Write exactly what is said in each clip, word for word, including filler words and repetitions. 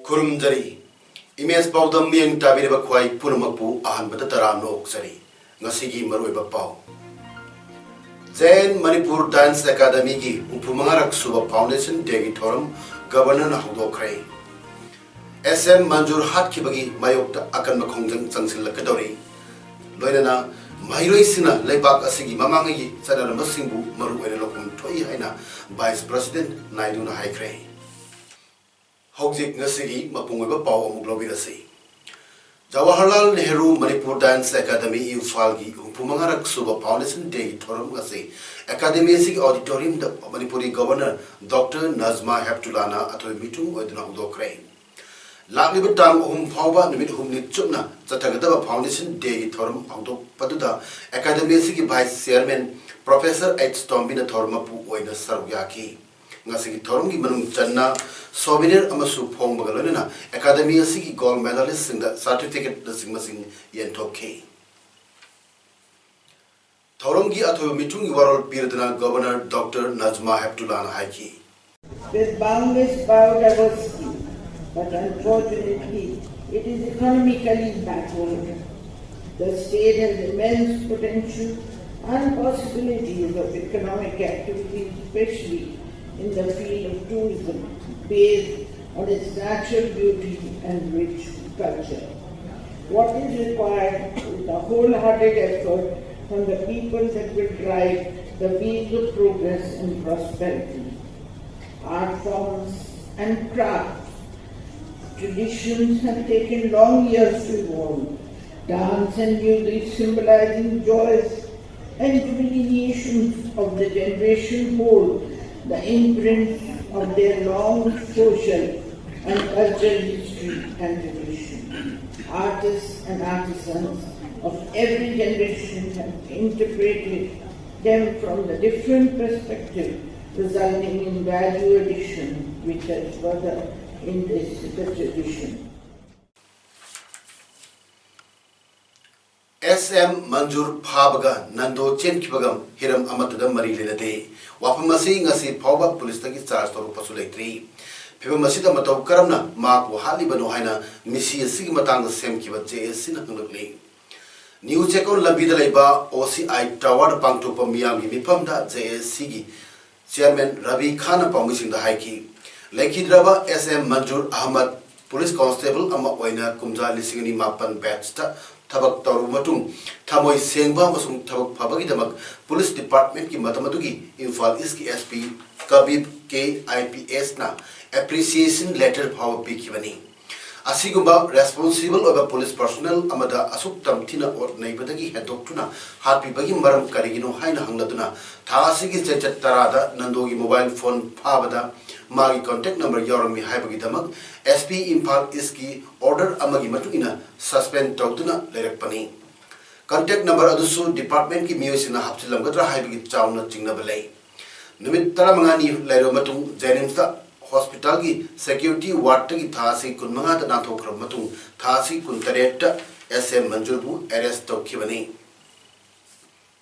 ꯈꯨꯔꯨꯝꯖꯔꯤ꯫ Image ꯄꯥꯎꯗꯝ ꯃꯤꯠꯌꯦꯡ ꯇꯥꯕꯤꯔꯤꯕ ꯈ꯭ꯋꯥꯏ ꯄꯨꯝꯅꯃꯛꯄꯨ ꯑꯍꯥꯟꯕꯗ ꯇꯔꯥꯝꯅ ꯑꯣꯛꯆꯔꯤ꯫ ꯉꯁꯤꯒꯤ ꯃꯔꯨꯑꯣꯏꯕ ꯄꯥꯎ꯫ ꯖꯦꯟ ꯃꯅꯤꯄꯨꯔ ꯗꯥꯟꯁ ꯑꯦꯀꯥꯗꯃꯤꯒꯤ ꯍꯨꯝꯐꯨ ꯃꯉꯥꯔꯛ ꯁꯨꯕ ꯐꯥꯎꯟꯗꯦꯁꯟ ꯗꯦꯒꯤ ꯊꯧꯔꯝ ꯒꯕꯔꯅꯔꯅ ꯍꯧꯗꯣꯛꯈ꯭ꯔꯦ꯫ ꯑꯦꯁ ꯑꯦꯝ ꯃꯟꯖꯨꯔ ꯍꯥꯠꯈꯤꯕꯒꯤ ꯃꯥꯌꯣꯛꯇ ꯑꯀꯟꯕ ꯈꯣꯡꯖꯪ ꯆꯪꯁꯤꯜꯂꯛꯀꯗꯧꯔꯤ꯫ ꯂꯣꯏꯅꯅ ꯃꯍꯩꯔꯣꯏꯁꯤꯡꯅ ꯂꯩꯕꯥꯛ ꯑꯁꯤꯒꯤ ꯃꯃꯥꯡꯉꯩꯒꯤ ꯆꯠꯅꯔꯝꯕꯁꯤꯡꯕꯨ ꯃꯔꯨ ꯑꯣꯏꯅ ꯂꯧꯐꯝ ꯊꯣꯛꯏ ꯍꯥꯏꯅ ꯚꯥꯏꯁ ꯄ꯭ꯔꯁꯤꯗꯦꯟꯠ ꯅꯥꯏꯗꯨꯅ ꯍꯥꯏꯈ꯭ꯔꯦ꯫ ꯍꯧꯖꯤꯛ ꯉꯁꯤꯒꯤ ꯃꯄꯨꯡ ꯑꯣꯏꯕ ꯄꯥꯎ ꯑꯃꯨꯛ ꯂꯧꯕꯤꯔꯁꯤ꯫ ꯖꯋꯥꯍꯔꯂꯥꯜ ꯅꯦꯍꯔꯨ ꯃꯅꯤꯄꯨꯔ ꯗꯥꯟꯁ ꯑꯦꯀꯥꯗꯃꯤ ꯏꯝꯐꯥꯜꯒꯤ ꯍꯨꯝꯐꯨ ꯃꯉꯥꯔꯛ ꯁꯨꯕ ꯐꯥꯎꯟꯗꯦꯁꯟ ꯗꯦꯒꯤ ꯊꯧꯔꯝ ꯑꯁꯤ ꯑꯦꯀꯥꯗꯃꯤ ꯑꯁꯤꯒꯤ ꯑꯣꯗꯤꯇꯣꯔꯤꯌꯝꯗ ꯃꯅꯤꯄꯨꯔꯒꯤ ꯒꯕꯔꯅꯔ ꯗꯣꯛꯇꯔ ꯅꯖꯃꯥ ꯍꯦꯞꯇꯨꯂꯥꯅ ꯑꯊꯣꯏꯕ ꯃꯤꯊꯨꯡ ꯑꯣꯏꯗꯨꯅ ꯍꯧꯗꯣꯛꯈ꯭ꯔꯦ꯫ ꯂꯥꯛꯂꯤꯕ ꯇꯥꯡ ꯑꯍꯨꯝ ꯐꯥꯎꯕ ꯅꯨꯃꯤꯠ ꯍꯨꯝꯅꯤ ꯆꯨꯞꯅ ꯆꯠꯊꯒꯗꯕ ꯐꯥꯎꯟꯗꯦꯁꯟ ꯗꯦꯒꯤ ꯊꯧꯔꯝ ꯍꯧꯗꯣꯛꯄꯗꯨꯗ ꯑꯦꯀꯥꯗꯃꯤ ꯑꯁꯤꯒꯤ ꯚꯥꯏꯁ ꯆꯤꯌꯔꯃꯦꯟ ꯄ꯭ꯔꯣꯐꯦꯁꯔ ꯑꯩꯆ ꯇꯣꯝꯕꯤꯅ ꯊꯧꯔꯝ ꯃꯄꯨ ꯑꯣꯏꯅ ꯁꯔꯨꯛ ꯌꯥꯈꯤ꯫ ꯉꯁꯤꯒꯤ ꯊꯧꯔꯝꯒꯤ ꯃꯅꯨꯡ ꯆꯟꯅ ꯁꯣꯚꯦꯅꯤꯌꯔ ꯑꯃꯁꯨ ꯐꯣꯡꯕꯒ ꯂꯣꯏꯅꯅ ꯑꯦꯀꯥꯗꯃꯤ ꯑꯁꯤꯒꯤ ꯒꯣꯜꯗ ꯃꯦꯗꯥꯂꯤꯁꯁꯤꯡꯗ ꯁꯥꯔꯇꯤꯐꯤꯀꯦꯠꯅꯆꯤꯡꯕꯁꯤꯡ ꯌꯦꯟꯊꯣꯛꯈꯤ꯫ ꯊꯧꯔꯝꯒꯤ ꯑꯊꯣꯏꯕ ꯃꯤꯊꯨꯡꯒꯤ ꯋꯥꯔꯣꯜ ꯄꯤꯔꯗꯨꯅ ꯒꯕꯔꯅꯔ ꯗꯣꯛꯇꯔ ꯅꯖꯃꯥ ꯍꯦꯞꯇꯨꯂꯥꯅ ꯍꯥꯏꯈꯤ꯫ With boundless biodiversity, but unfortunately, it is economically backward. The state has immense potential and possibilities of economic activity, especially in the field of tourism, based on its natural beauty and rich culture. What is required is the wholehearted effort from the people that will drive the wheels of progress and prosperity. Art forms and crafts, traditions have taken long years to evolve. Dance and music symbolizing joys and delineations of the generation hold the imprints of their long social and cultural history and tradition. Artists and artisans of every generation have interpreted them from the different perspective, resulting in value addition which has further enriched the tradition. S M Manjur ꯐꯥꯕꯒ ꯅꯟꯗꯣ ꯆꯦꯟꯈꯤꯕꯒ ꯍꯤꯔꯝ ꯑꯃꯠꯇꯗ ꯃꯔꯤ ꯂꯩꯅꯗꯦ꯫ ꯋꯥꯐꯝ ꯑꯁꯤ ꯉꯁꯤ ꯐꯥꯎꯕ ꯄꯨꯂꯤꯁꯇꯒꯤ ꯆꯥꯔꯖ ꯇꯧꯔꯛꯄꯁꯨ ꯂꯩꯇ꯭ꯔꯤ꯫ ꯐꯤꯚꯝ ꯑꯁꯤꯗ ꯃꯇꯧ ꯀꯔꯝꯅ ꯃꯍꯥꯛꯄꯨ ꯍꯥꯠꯂꯤꯕꯅꯣ ꯍꯥꯏꯅ ꯃꯤꯁꯤ ꯑꯁꯤꯒꯤ ꯃꯇꯥꯡꯗ ꯁꯦꯝꯈꯤꯕ ꯖꯦ ꯑꯦ ꯁꯤꯅ ꯍꯪꯂꯛꯂꯤ꯫ ꯅ꯭ꯌꯨ ꯆꯦꯛꯀꯣꯟ ꯂꯝꯕꯤꯗ ꯂꯩꯕ ꯑꯣ ꯁꯤ ꯑꯥꯏ ꯇꯥꯋꯔꯗ ꯄꯥꯡꯊꯣꯛꯄ ꯃꯤꯌꯥꯝꯒꯤ ꯃꯤꯐꯝꯗ ꯖꯦ ꯑꯦ ꯁꯤꯒꯤ ꯆꯤꯌꯔꯃꯦꯟ ꯔꯕꯤ ꯈꯥꯟꯅ ꯄꯥꯎꯃꯤꯁꯤꯡꯗ ꯍꯥꯏꯈꯤ꯫ ꯂꯩꯈꯤꯗ꯭ꯔꯕ ꯑꯦꯁ ꯑꯦꯝ ꯃꯟꯖꯨꯔ ꯑꯍꯃꯗ ꯄꯨꯂꯤꯁ ꯀꯣꯟꯁꯇꯦꯕꯜ ꯑꯃ ꯑꯣꯏꯅ ꯀꯨꯝꯖꯥ ꯂꯤꯁꯤꯡ ꯑꯅꯤ ꯃꯥꯄꯟ ꯕꯦꯠꯁꯇ ꯊꯕꯛ ꯇꯧꯔꯕ ꯃꯇꯨꯡ ꯊꯃꯣꯏ ꯁꯦꯡꯕ ꯑꯃꯁꯨꯡ ꯊꯕꯛ ꯐꯕꯒꯤꯗꯃꯛ ꯄꯨꯂꯤꯁ ꯗꯤꯄꯥꯔꯠꯃꯦꯟꯠꯀꯤ ꯃꯇꯝ ꯑꯗꯨꯒꯤ Imphal ꯏꯁ꯭ꯠꯀꯤ S P ꯀꯕꯤꯕ K I P ꯑꯦꯁꯅ ꯑꯦꯄ꯭ꯔꯤꯁꯤꯌꯦꯁꯟ letter ꯐꯥꯎꯕ ꯄꯤꯈꯤꯕꯅꯤ꯫ ꯑꯁꯤꯒꯨꯝꯕ ꯔꯦꯁꯄꯣꯟꯁꯤꯕꯜ ꯑꯣꯏꯕ ꯄꯨꯂꯤꯁ ꯄꯔꯁꯣꯅꯦꯜ ꯑꯃꯗ ꯑꯁꯨꯛ ꯇꯝꯊꯤꯅ ꯑꯣꯠ ꯅꯩꯕꯗꯒꯤ ꯍꯦꯟꯗꯣꯛꯇꯨꯅ ꯍꯥꯠꯄꯤꯕꯒꯤ ꯃꯔꯝ ꯀꯔꯤꯒꯤꯅꯣ ꯍꯥꯏꯅ ꯍꯪꯂꯗꯨꯅ ꯊꯥ ꯑꯁꯤꯒꯤ ꯆꯩꯆꯠ ꯇꯔꯥꯗ ꯅꯟꯗꯣꯒꯤ ꯃꯣꯕꯥꯏꯜ ꯐꯣꯟ ꯐꯥꯕꯗ ꯃꯥꯒꯤ ꯀꯣꯟꯇꯦꯛ ꯅꯝꯕꯔ ꯌꯥꯎꯔꯝꯃꯤ ꯍꯥꯏꯕꯒꯤꯗꯃꯛ ꯑꯦꯁ ꯄꯤ ꯏꯝꯐꯥꯜ ꯏꯁ꯭ꯠꯀꯤ ꯑꯣꯔꯗꯔ ꯑꯃꯒꯤ ꯃꯇꯨꯡ ꯏꯟꯅ ꯁꯁꯄꯦꯟ ꯇꯧꯗꯨꯅ ꯂꯩꯔꯛꯄꯅꯤ꯫ ꯀꯟꯇꯦꯛ ꯅꯝꯕꯔ ꯑꯗꯨꯁꯨ ꯗꯤꯄꯥꯔꯠꯃꯦꯟꯠꯀꯤ ꯃꯤꯑꯣꯏꯁꯤꯡꯅ ꯍꯥꯞꯆꯤꯜꯂꯝꯒꯗ꯭ꯔꯥ ꯍꯥꯏꯕꯒꯤ ꯆꯥꯎꯅ ꯆꯤꯡꯅꯕ ꯂꯩ꯫ ꯅꯨꯃꯤꯠ ꯇꯔꯥꯃꯉꯥꯅꯤ ꯂꯩꯔꯕ ꯃꯇꯨꯡ ꯖꯦꯅꯤꯝꯁꯇ ꯍꯣꯁꯄꯤꯇꯥꯜꯒꯤ ꯁꯦꯀ꯭ꯌꯨꯔꯤꯇꯤ ꯋꯥꯔꯗꯇꯒꯤ ꯊꯥ ꯑꯁꯤ ꯀꯨꯟꯃꯉꯥꯗ ꯅꯥꯟꯊꯣꯛꯈ꯭ꯔꯕ ꯃꯇꯨꯡ ꯊꯥ ꯑꯁꯤ ꯀꯨꯟꯇꯔꯦꯠꯇ ꯑꯦꯁ ꯑꯦꯝ ꯃꯟꯖꯨꯔꯕꯨ ꯑꯦꯔꯦꯁ꯭ꯠ ꯇꯧꯈꯤꯕꯅꯤ꯫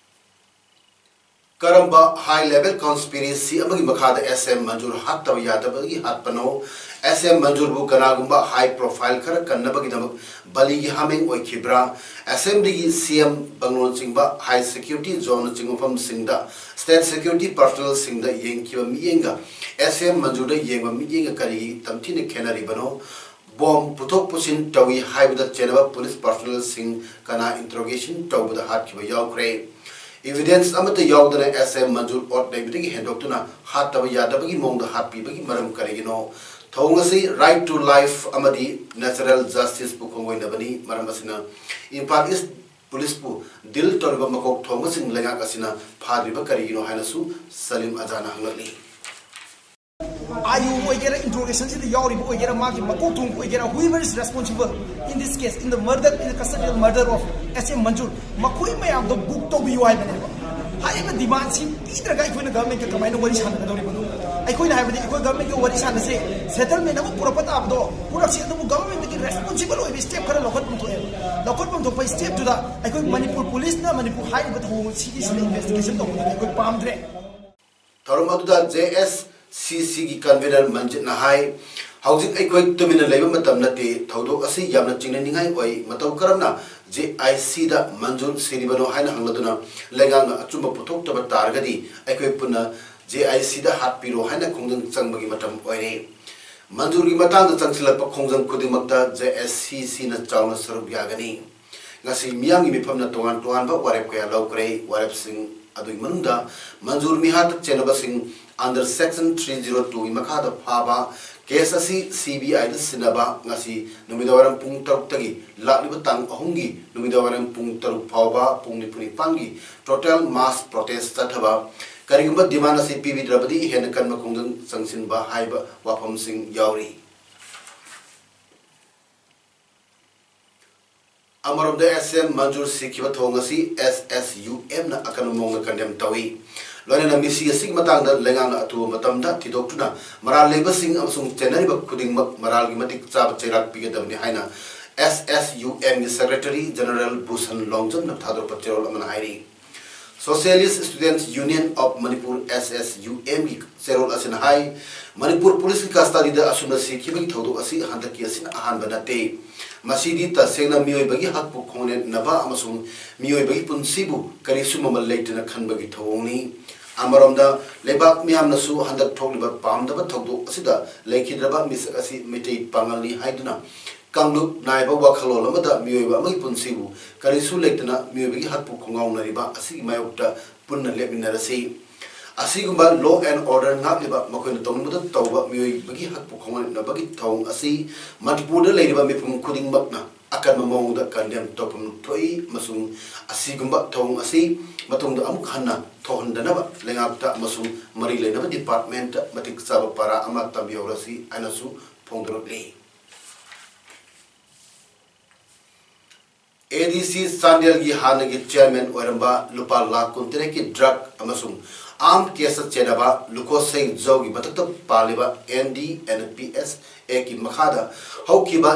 ꯀꯔꯝꯕ ꯍꯥꯏ ꯂꯦꯚꯦꯜ ꯀꯣꯟꯁꯄꯤꯔꯦꯁꯤ ꯑꯃꯒꯤ ꯃꯈꯥꯗ ꯑꯦꯁ ꯑꯦꯝ ꯃꯟꯖꯨꯔ ꯍꯥꯠꯇꯕ ꯌꯥꯗꯕꯒꯤ ꯍꯥꯠꯄꯅꯣ? ꯑꯦꯁ ꯑꯦꯝ ꯃꯟꯖꯨꯔꯕꯨ ꯀꯅꯥꯒꯨꯝꯕ ꯍꯥꯏ ꯄ꯭ꯔꯣꯐꯥꯏꯜ ꯈꯔ ꯀꯟꯅꯕꯒꯤꯗꯃꯛ ꯕꯂꯤꯒꯤ ꯍꯥꯃꯦꯡ ꯑꯣꯏꯈꯤꯕ꯭ꯔꯥ? ꯑꯦꯁꯦꯝꯕ꯭ꯂꯤꯒꯤ ꯁꯤ ꯑꯦꯝ ꯕꯪꯒꯂꯣꯅꯆꯤꯡꯕ ꯍꯥꯏ ꯁꯦꯀ꯭ꯌꯨꯔꯤꯇꯤ ꯖꯣꯟꯅꯆꯤꯡꯕ ꯃꯐꯝꯁꯤꯡꯗ ꯁ꯭ꯇꯦꯠ ꯁꯦꯀ꯭ꯌꯨꯔꯤꯇꯤ ꯄꯔꯁꯣꯅꯦꯜꯁꯤꯡꯗ ꯌꯦꯡꯈꯤꯕ ꯃꯤꯠꯌꯦꯡꯒ ꯑꯦꯁ ꯑꯦꯝ ꯃꯟꯖꯨꯔꯗ ꯌꯦꯡꯕ ꯃꯤꯠꯌꯦꯡꯒ ꯀꯔꯤꯒꯤ ꯇꯝꯊꯤꯅ ꯈꯦꯠꯅꯔꯤꯕꯅꯣ? ꯕꯣꯝ ꯄꯨꯊꯣꯛ ꯄꯨꯁꯤꯟ ꯇꯧꯏ ꯍꯥꯏꯕꯗ ꯆꯦꯟꯅꯕ ꯄꯨꯂꯤꯁ ꯄꯔꯁꯣꯅꯦꯜꯁꯤꯡ ꯀꯅꯥ ꯏꯟꯇꯔꯣꯒꯦꯁꯟ ꯇꯧꯕꯗ ꯍꯥꯠꯈꯤꯕ ꯌꯥꯎꯈ꯭ꯔꯦ? ꯏꯚꯤꯗꯦꯟꯁ ꯑꯃꯠꯇ ꯌꯥꯎꯗꯅ ꯑꯦꯁ ꯑꯦꯝ ꯃꯟꯖꯨꯔ ꯑꯣꯠ ꯅꯩꯕꯗꯒꯤ ꯍꯦꯟꯗꯣꯛꯇꯨꯅ ꯍꯥꯠꯇꯕ ꯌꯥꯗꯕꯒꯤ ꯃꯑꯣꯡꯗ ꯍꯥꯠꯄꯤꯕꯒꯤ ꯃꯔꯝ ꯀꯔꯤꯒꯤꯅꯣ? ꯊꯧꯑꯣꯡ ꯑꯁꯤ ꯔꯥꯏꯠ ꯇꯨ ꯂꯥꯏꯐ ꯑꯃꯗꯤ ꯅꯦꯆꯔꯦꯜ ꯖꯁꯇꯤꯁꯄꯨ ꯈꯣꯡꯑꯣꯏꯅꯕꯅꯤ꯫ ꯃꯔꯝ ꯑꯁꯤꯅ ꯏꯝꯐꯥꯜ ꯏꯁ꯭ꯠ ꯄꯨꯂꯤꯁꯄꯨ ꯗꯤꯜ ꯇꯧꯔꯤꯕ ꯃꯀꯣꯛ ꯊꯣꯡꯕꯁꯤꯡ ꯂꯩꯉꯥꯛ ꯑꯁꯤꯅ ꯐꯥꯗ꯭ꯔꯤꯕ ꯀꯔꯤꯒꯤꯅꯣ ꯍꯥꯏꯅꯁꯨ ꯁꯂꯤꯝ ꯑꯖꯥꯅ ꯍꯪꯂꯛꯂꯤ꯫ ꯑꯥꯏ ꯑꯣ ꯑꯣꯏꯒꯦꯔꯥ, ꯏꯟꯇ꯭ꯔꯣꯒꯦꯁꯟꯁꯤꯗ ꯌꯥꯎꯔꯤꯕ ꯑꯣꯏꯒꯦꯔꯥ, ꯃꯥꯒꯤ ꯃꯀꯣꯛ ꯊꯣꯡꯕ ꯑꯣꯏꯒꯦꯔꯥ, whoever is responsible in this case, in the murder, in the custodial murder of S M Manjur, ꯃꯈꯣꯏ ꯃꯌꯥꯝꯗꯣ ꯕꯨꯛ ꯇꯧꯕꯤꯌꯨ ꯍꯥꯏꯕꯅꯦꯕ꯫ ꯍꯥꯏꯔꯤꯕ ꯗꯤꯃꯥꯟꯁꯤ ꯄꯤꯗ꯭ꯔꯒ ꯑꯩꯈꯣꯏꯅ ꯒꯚꯔꯟꯃꯦꯟꯠꯀ ꯀꯃꯥꯏꯅ ꯋꯥꯔꯤ ꯁꯥꯟꯅꯒꯗꯧꯔꯤꯕꯅꯣ? ꯑꯩꯈꯣꯏꯅ ꯍꯥꯏꯕꯗꯤ ꯑꯩꯈꯣꯏ ꯒꯚꯔꯟꯃꯦꯟꯠꯀ ꯋꯥꯔꯤ ꯁꯥꯟꯅꯁꯦ, ꯁꯦꯇꯜꯃꯦꯟꯠ ꯑꯃ ꯄꯨꯔꯛꯄ ꯇꯥꯕꯗꯣ ꯄꯨꯔꯛꯁꯤ, ꯑꯗꯨꯕꯨ ꯒꯚꯔꯟꯃꯦꯟꯠꯇꯒꯤ ꯔꯦꯁꯄꯣꯟꯁꯤꯕꯜ ꯑꯣꯏꯕ ꯁ꯭ꯇꯦꯞ ꯈꯔ ꯂꯧꯈꯠꯐꯝ ꯊꯣꯛꯑꯦꯕ꯫ ꯂꯧꯈꯠꯐꯝ ꯊꯣꯛꯄ ꯁ꯭ꯇꯦꯞꯇꯨꯗ ꯑꯩꯈꯣꯏ ꯃꯅꯤꯄꯨꯔ ꯄꯨꯂꯤꯁꯅ ꯃꯅꯤꯄꯨꯔ ꯍꯥꯏꯔꯤꯕ ꯊꯧꯑꯣꯡ ꯁꯤꯒꯤꯁꯤꯗ ꯏꯟꯚꯦꯁꯇꯤꯒꯦꯁꯟ ꯇꯧꯕꯗꯨꯗꯤ ꯑꯩꯈꯣꯏ ꯄꯥꯝꯗ꯭ꯔꯦ꯫ ꯊꯧꯔꯝ ꯑꯗꯨꯗ J S C C ꯒꯤ ꯀꯟꯚꯤꯅꯔ ꯃꯟꯖꯤꯠꯅ ꯍꯥꯏ, ꯍꯧꯖꯤꯛ ꯑꯩꯈꯣꯏ ꯇꯨꯃꯤꯟꯅ ꯂꯩꯕ ꯃꯇꯝ ꯅꯠꯇꯦ, ꯊꯧꯗꯣꯛ ꯑꯁꯤ ꯌꯥꯝꯅ ꯆꯤꯡꯅꯅꯤꯡꯉꯥꯏ ꯑꯣꯏ꯫ ꯃꯇꯧ ꯀꯔꯝꯅ J I C ꯗ ꯃꯟꯖꯨꯔ ꯁꯤꯔꯤꯕꯅꯣ ꯍꯥꯏꯅ ꯍꯪꯂꯗꯨꯅ ꯂꯩꯉꯥꯛꯅ ꯑꯆꯨꯝꯕ ꯄꯨꯊꯣꯛꯇꯕ ꯇꯥꯔꯒꯗꯤ ꯑꯩꯈꯣꯏ ꯄꯨꯟꯅ J I C ꯗ ꯍꯥꯠꯄꯤꯔꯣ ꯍꯥꯏꯅ ꯈꯣꯡꯖꯪ ꯆꯪꯕꯒꯤ ꯃꯇꯝ ꯑꯣꯏꯔꯦ꯫ ꯃꯟꯖꯨꯔꯒꯤ ꯃꯇꯥꯡꯗ ꯆꯪꯁꯤꯜꯂꯛꯄ ꯈꯣꯡꯖꯪ ꯈꯨꯗꯤꯡꯃꯛꯇ J S C C ꯅ ꯆꯥꯎꯅ ꯁꯔꯨꯛ ꯌꯥꯒꯅꯤ꯫ ꯉꯁꯤ ꯃꯤꯌꯥꯝꯒꯤ ꯃꯤꯐꯝꯅ ꯇꯣꯉꯥꯟ ꯇꯣꯉꯥꯟꯕ ꯋꯥꯔꯦꯞ ꯀꯌꯥ ꯂꯧꯈ꯭ꯔꯦ꯫ ꯋꯥꯔꯦꯞꯁꯤꯡ ꯑꯗꯨꯒꯤ ꯃꯅꯨꯡꯗ ꯃꯟꯖꯨꯔ ꯃꯤꯍꯥꯠꯇ ꯆꯦꯟꯅꯕꯁꯤꯡ under section three zero two ꯒꯤ ꯃꯈꯥꯗ ꯐꯥꯕ, ꯀꯦꯁ ꯑꯁꯤ C B I ꯗ ꯁꯤꯟꯅꯕ, ꯉꯁꯤ ꯅꯨꯃꯤꯗꯥꯡꯋꯥꯏꯔꯝ ꯄꯨꯡ ꯇꯔꯨꯛꯇꯒꯤ ꯂꯥꯛꯂꯤꯕ ꯇꯥꯡ ꯑꯍꯨꯝꯒꯤ ꯅꯨꯃꯤꯗꯥꯡꯋꯥꯏꯔꯝ ꯄꯨꯡ ꯇꯔꯨꯛ ꯐꯥꯎꯕ ꯄꯨꯡ ꯅꯤꯐꯨ ꯅꯤꯄꯥꯟꯒꯤ total mass protest ꯆꯠꯊꯕ, ꯀꯔꯤꯒꯨꯝꯕ demand ꯑꯁꯤ ꯄꯤꯕꯤꯗ꯭ꯔꯕꯗꯤ ꯍꯦꯟꯅ ꯀꯟꯕ ꯈꯣꯡꯖꯪ ꯆꯪꯁꯤꯟꯕ ꯍꯥꯏꯕ ꯋꯥꯐꯝꯁꯤꯡ ꯌꯥꯎꯔꯤ꯫ ꯑꯃꯔꯣꯝꯗ S M ꯃꯟꯖꯨꯔ ꯁꯤꯈꯤꯕ ꯊꯧꯑꯣꯡ ꯑꯁꯤ S S U M ꯅ ꯑꯀꯟꯕ ꯃꯑꯣꯡꯗ condemn ꯇꯧꯏ꯫ ꯂꯣꯏꯅꯅ ꯃꯤꯁꯤ ꯑꯁꯤꯒꯤ ꯃꯇꯥꯡꯗ ꯂꯩꯉꯥꯛꯅ ꯑꯊꯨꯕ ꯃꯇꯝꯗ ꯊꯤꯗꯣꯛꯇꯨꯅ ꯃꯔꯥꯜ ꯂꯩꯕꯁꯤꯡ ꯑꯃꯁꯨꯡ ꯆꯦꯟꯅꯔꯤꯕ ꯈꯨꯗꯤꯡꯃꯛ ꯃꯔꯥꯜꯒꯤ ꯃꯇꯤꯛ ꯆꯥꯕ ꯆꯩꯔꯥꯛ ꯄꯤꯒꯗꯕꯅꯤ ꯍꯥꯏꯅ S S U M ꯒꯤ Secretary General ꯚꯨꯁꯟ ꯂꯣꯡꯖꯝꯅ ꯊꯥꯗꯣꯔꯛꯄ ꯆꯦꯔꯣꯜ ꯑꯃꯅ ꯍꯥꯏꯔꯤ꯫ Socialist Students Union of Manipur, S S U M ꯒꯤ ꯆꯦꯔꯣꯜ ꯑꯁꯤꯅ ꯍꯥꯏ, ꯃꯅꯤꯄꯨꯔ ꯄꯨꯂꯤꯁꯀꯤ custody ꯗ ꯑꯁꯨꯝꯅ ꯁꯤꯈꯤꯕꯒꯤ ꯊꯧꯗꯣꯛ ꯑꯁꯤ ꯍꯟꯗꯛꯀꯤ ꯑꯁꯤꯅ ꯑꯍꯥꯟꯕ ꯅꯠꯇꯦ꯫ ꯃꯁꯤꯗꯤ ꯇꯁꯦꯡꯅ ꯃꯤꯑꯣꯏꯕꯒꯤ ꯍꯛꯄꯨ ꯈꯣꯡꯅꯦꯠꯅꯕ ꯑꯃꯁꯨꯡ ꯃꯤꯑꯣꯏꯕꯒꯤ ꯄꯨꯟꯁꯤꯕꯨ ꯀꯔꯤꯁꯨ ꯃꯃꯜ ꯂꯩꯇꯅ ꯈꯟꯕꯒꯤ ꯊꯧꯑꯣꯡꯅꯤ꯫ ꯑꯃꯔꯣꯝꯗ, ꯂꯩꯕꯥꯛ ꯃꯤꯌꯥꯝꯅꯁꯨ ꯍꯟꯗꯛ ꯊꯣꯛꯂꯤꯕ ꯄꯥꯝꯗꯕ ꯊꯧꯗꯣꯛ ꯑꯁꯤꯗ ꯂꯩꯈꯤꯗ꯭ꯔꯕ ꯃꯤꯁꯛ ꯑꯁꯤ ꯃꯩꯇꯩ ꯄꯥꯉꯜꯅꯤ ꯍꯥꯏꯗꯨꯅ ꯀꯥꯡꯂꯨꯞ ꯅꯥꯏꯕ ꯋꯥꯈꯜꯂꯣꯟ ꯑꯃꯗ ꯃꯤꯑꯣꯏꯕ ꯑꯃꯒꯤ ꯄꯨꯟꯁꯤꯕꯨ ꯀꯔꯤꯁꯨ ꯂꯩꯇꯅ ꯃꯤꯑꯣꯏꯕꯒꯤ ꯍꯛꯄꯨ ꯈꯣꯡꯒꯥꯎꯅꯔꯤꯕ ꯑꯁꯤꯒꯤ ꯃꯥꯌꯣꯛꯇ ꯄꯨꯟꯅ ꯂꯦꯞꯃꯤꯟꯅꯔꯁꯤ꯫ ꯑꯁꯤꯒꯨꯝꯕ law and order ꯉꯥꯛꯂꯤꯕ, ꯃꯈꯣꯏꯅ ꯇꯧꯅꯤꯡꯕꯗ ꯇꯧꯕ ꯃꯤꯑꯣꯏꯕꯒꯤ ꯍꯛꯄꯨ ꯈꯣꯡꯒꯥꯎꯅꯕꯒꯤ ꯊꯧꯑꯣꯡ ꯑꯁꯤ ꯃꯅꯤꯄꯨꯔꯗ ꯂꯩꯔꯤꯕ ꯃꯤꯄꯨꯝ ꯈꯨꯗꯤꯡꯃꯛꯅ ꯑꯀꯟꯕ ꯃꯑꯣꯡꯗ condemn ꯇꯧꯐꯝ ꯊꯣꯛꯏ ꯑꯃꯁꯨꯡ ꯑꯁꯤꯒꯨꯝꯕ ꯊꯧꯑꯣꯡ ꯑꯁꯤ ꯃꯇꯨꯡꯗ ꯑꯃꯨꯛ ꯍꯟꯅ ꯊꯣꯛꯍꯟꯗꯅꯕ ꯂꯩꯉꯥꯛꯇ ꯑꯃꯁꯨꯡ ꯃꯔꯤ ꯂꯩꯅꯕ department ꯇ ꯃꯇꯤꯛ ꯆꯥꯕ ꯄꯥꯔꯥ ꯑꯃ ꯇꯝꯕꯤꯍꯧꯔꯁꯤ ꯍꯥꯏꯅꯁꯨ ꯐꯣꯡꯗꯣꯔꯛꯂꯤ꯫ A D C ꯆꯥꯟꯗꯦꯜꯒꯤ ꯍꯥꯟꯅꯒꯤ chairman ꯑꯣꯏꯔꯝꯕ ꯂꯨꯄꯥ ꯂꯥꯈ ꯀꯨꯟꯇꯔꯦꯠꯀꯤ drug ꯑꯃꯁꯨꯡ arms case ꯆꯦꯟꯅꯕ ꯂꯨꯀꯣꯁꯩ ꯖꯧꯒꯤ ꯃꯊꯛꯇ ꯄꯥꯜꯂꯤꯕ N D N P S Act ꯀꯤ ꯃꯈꯥꯗ ꯍꯧꯈꯤꯕ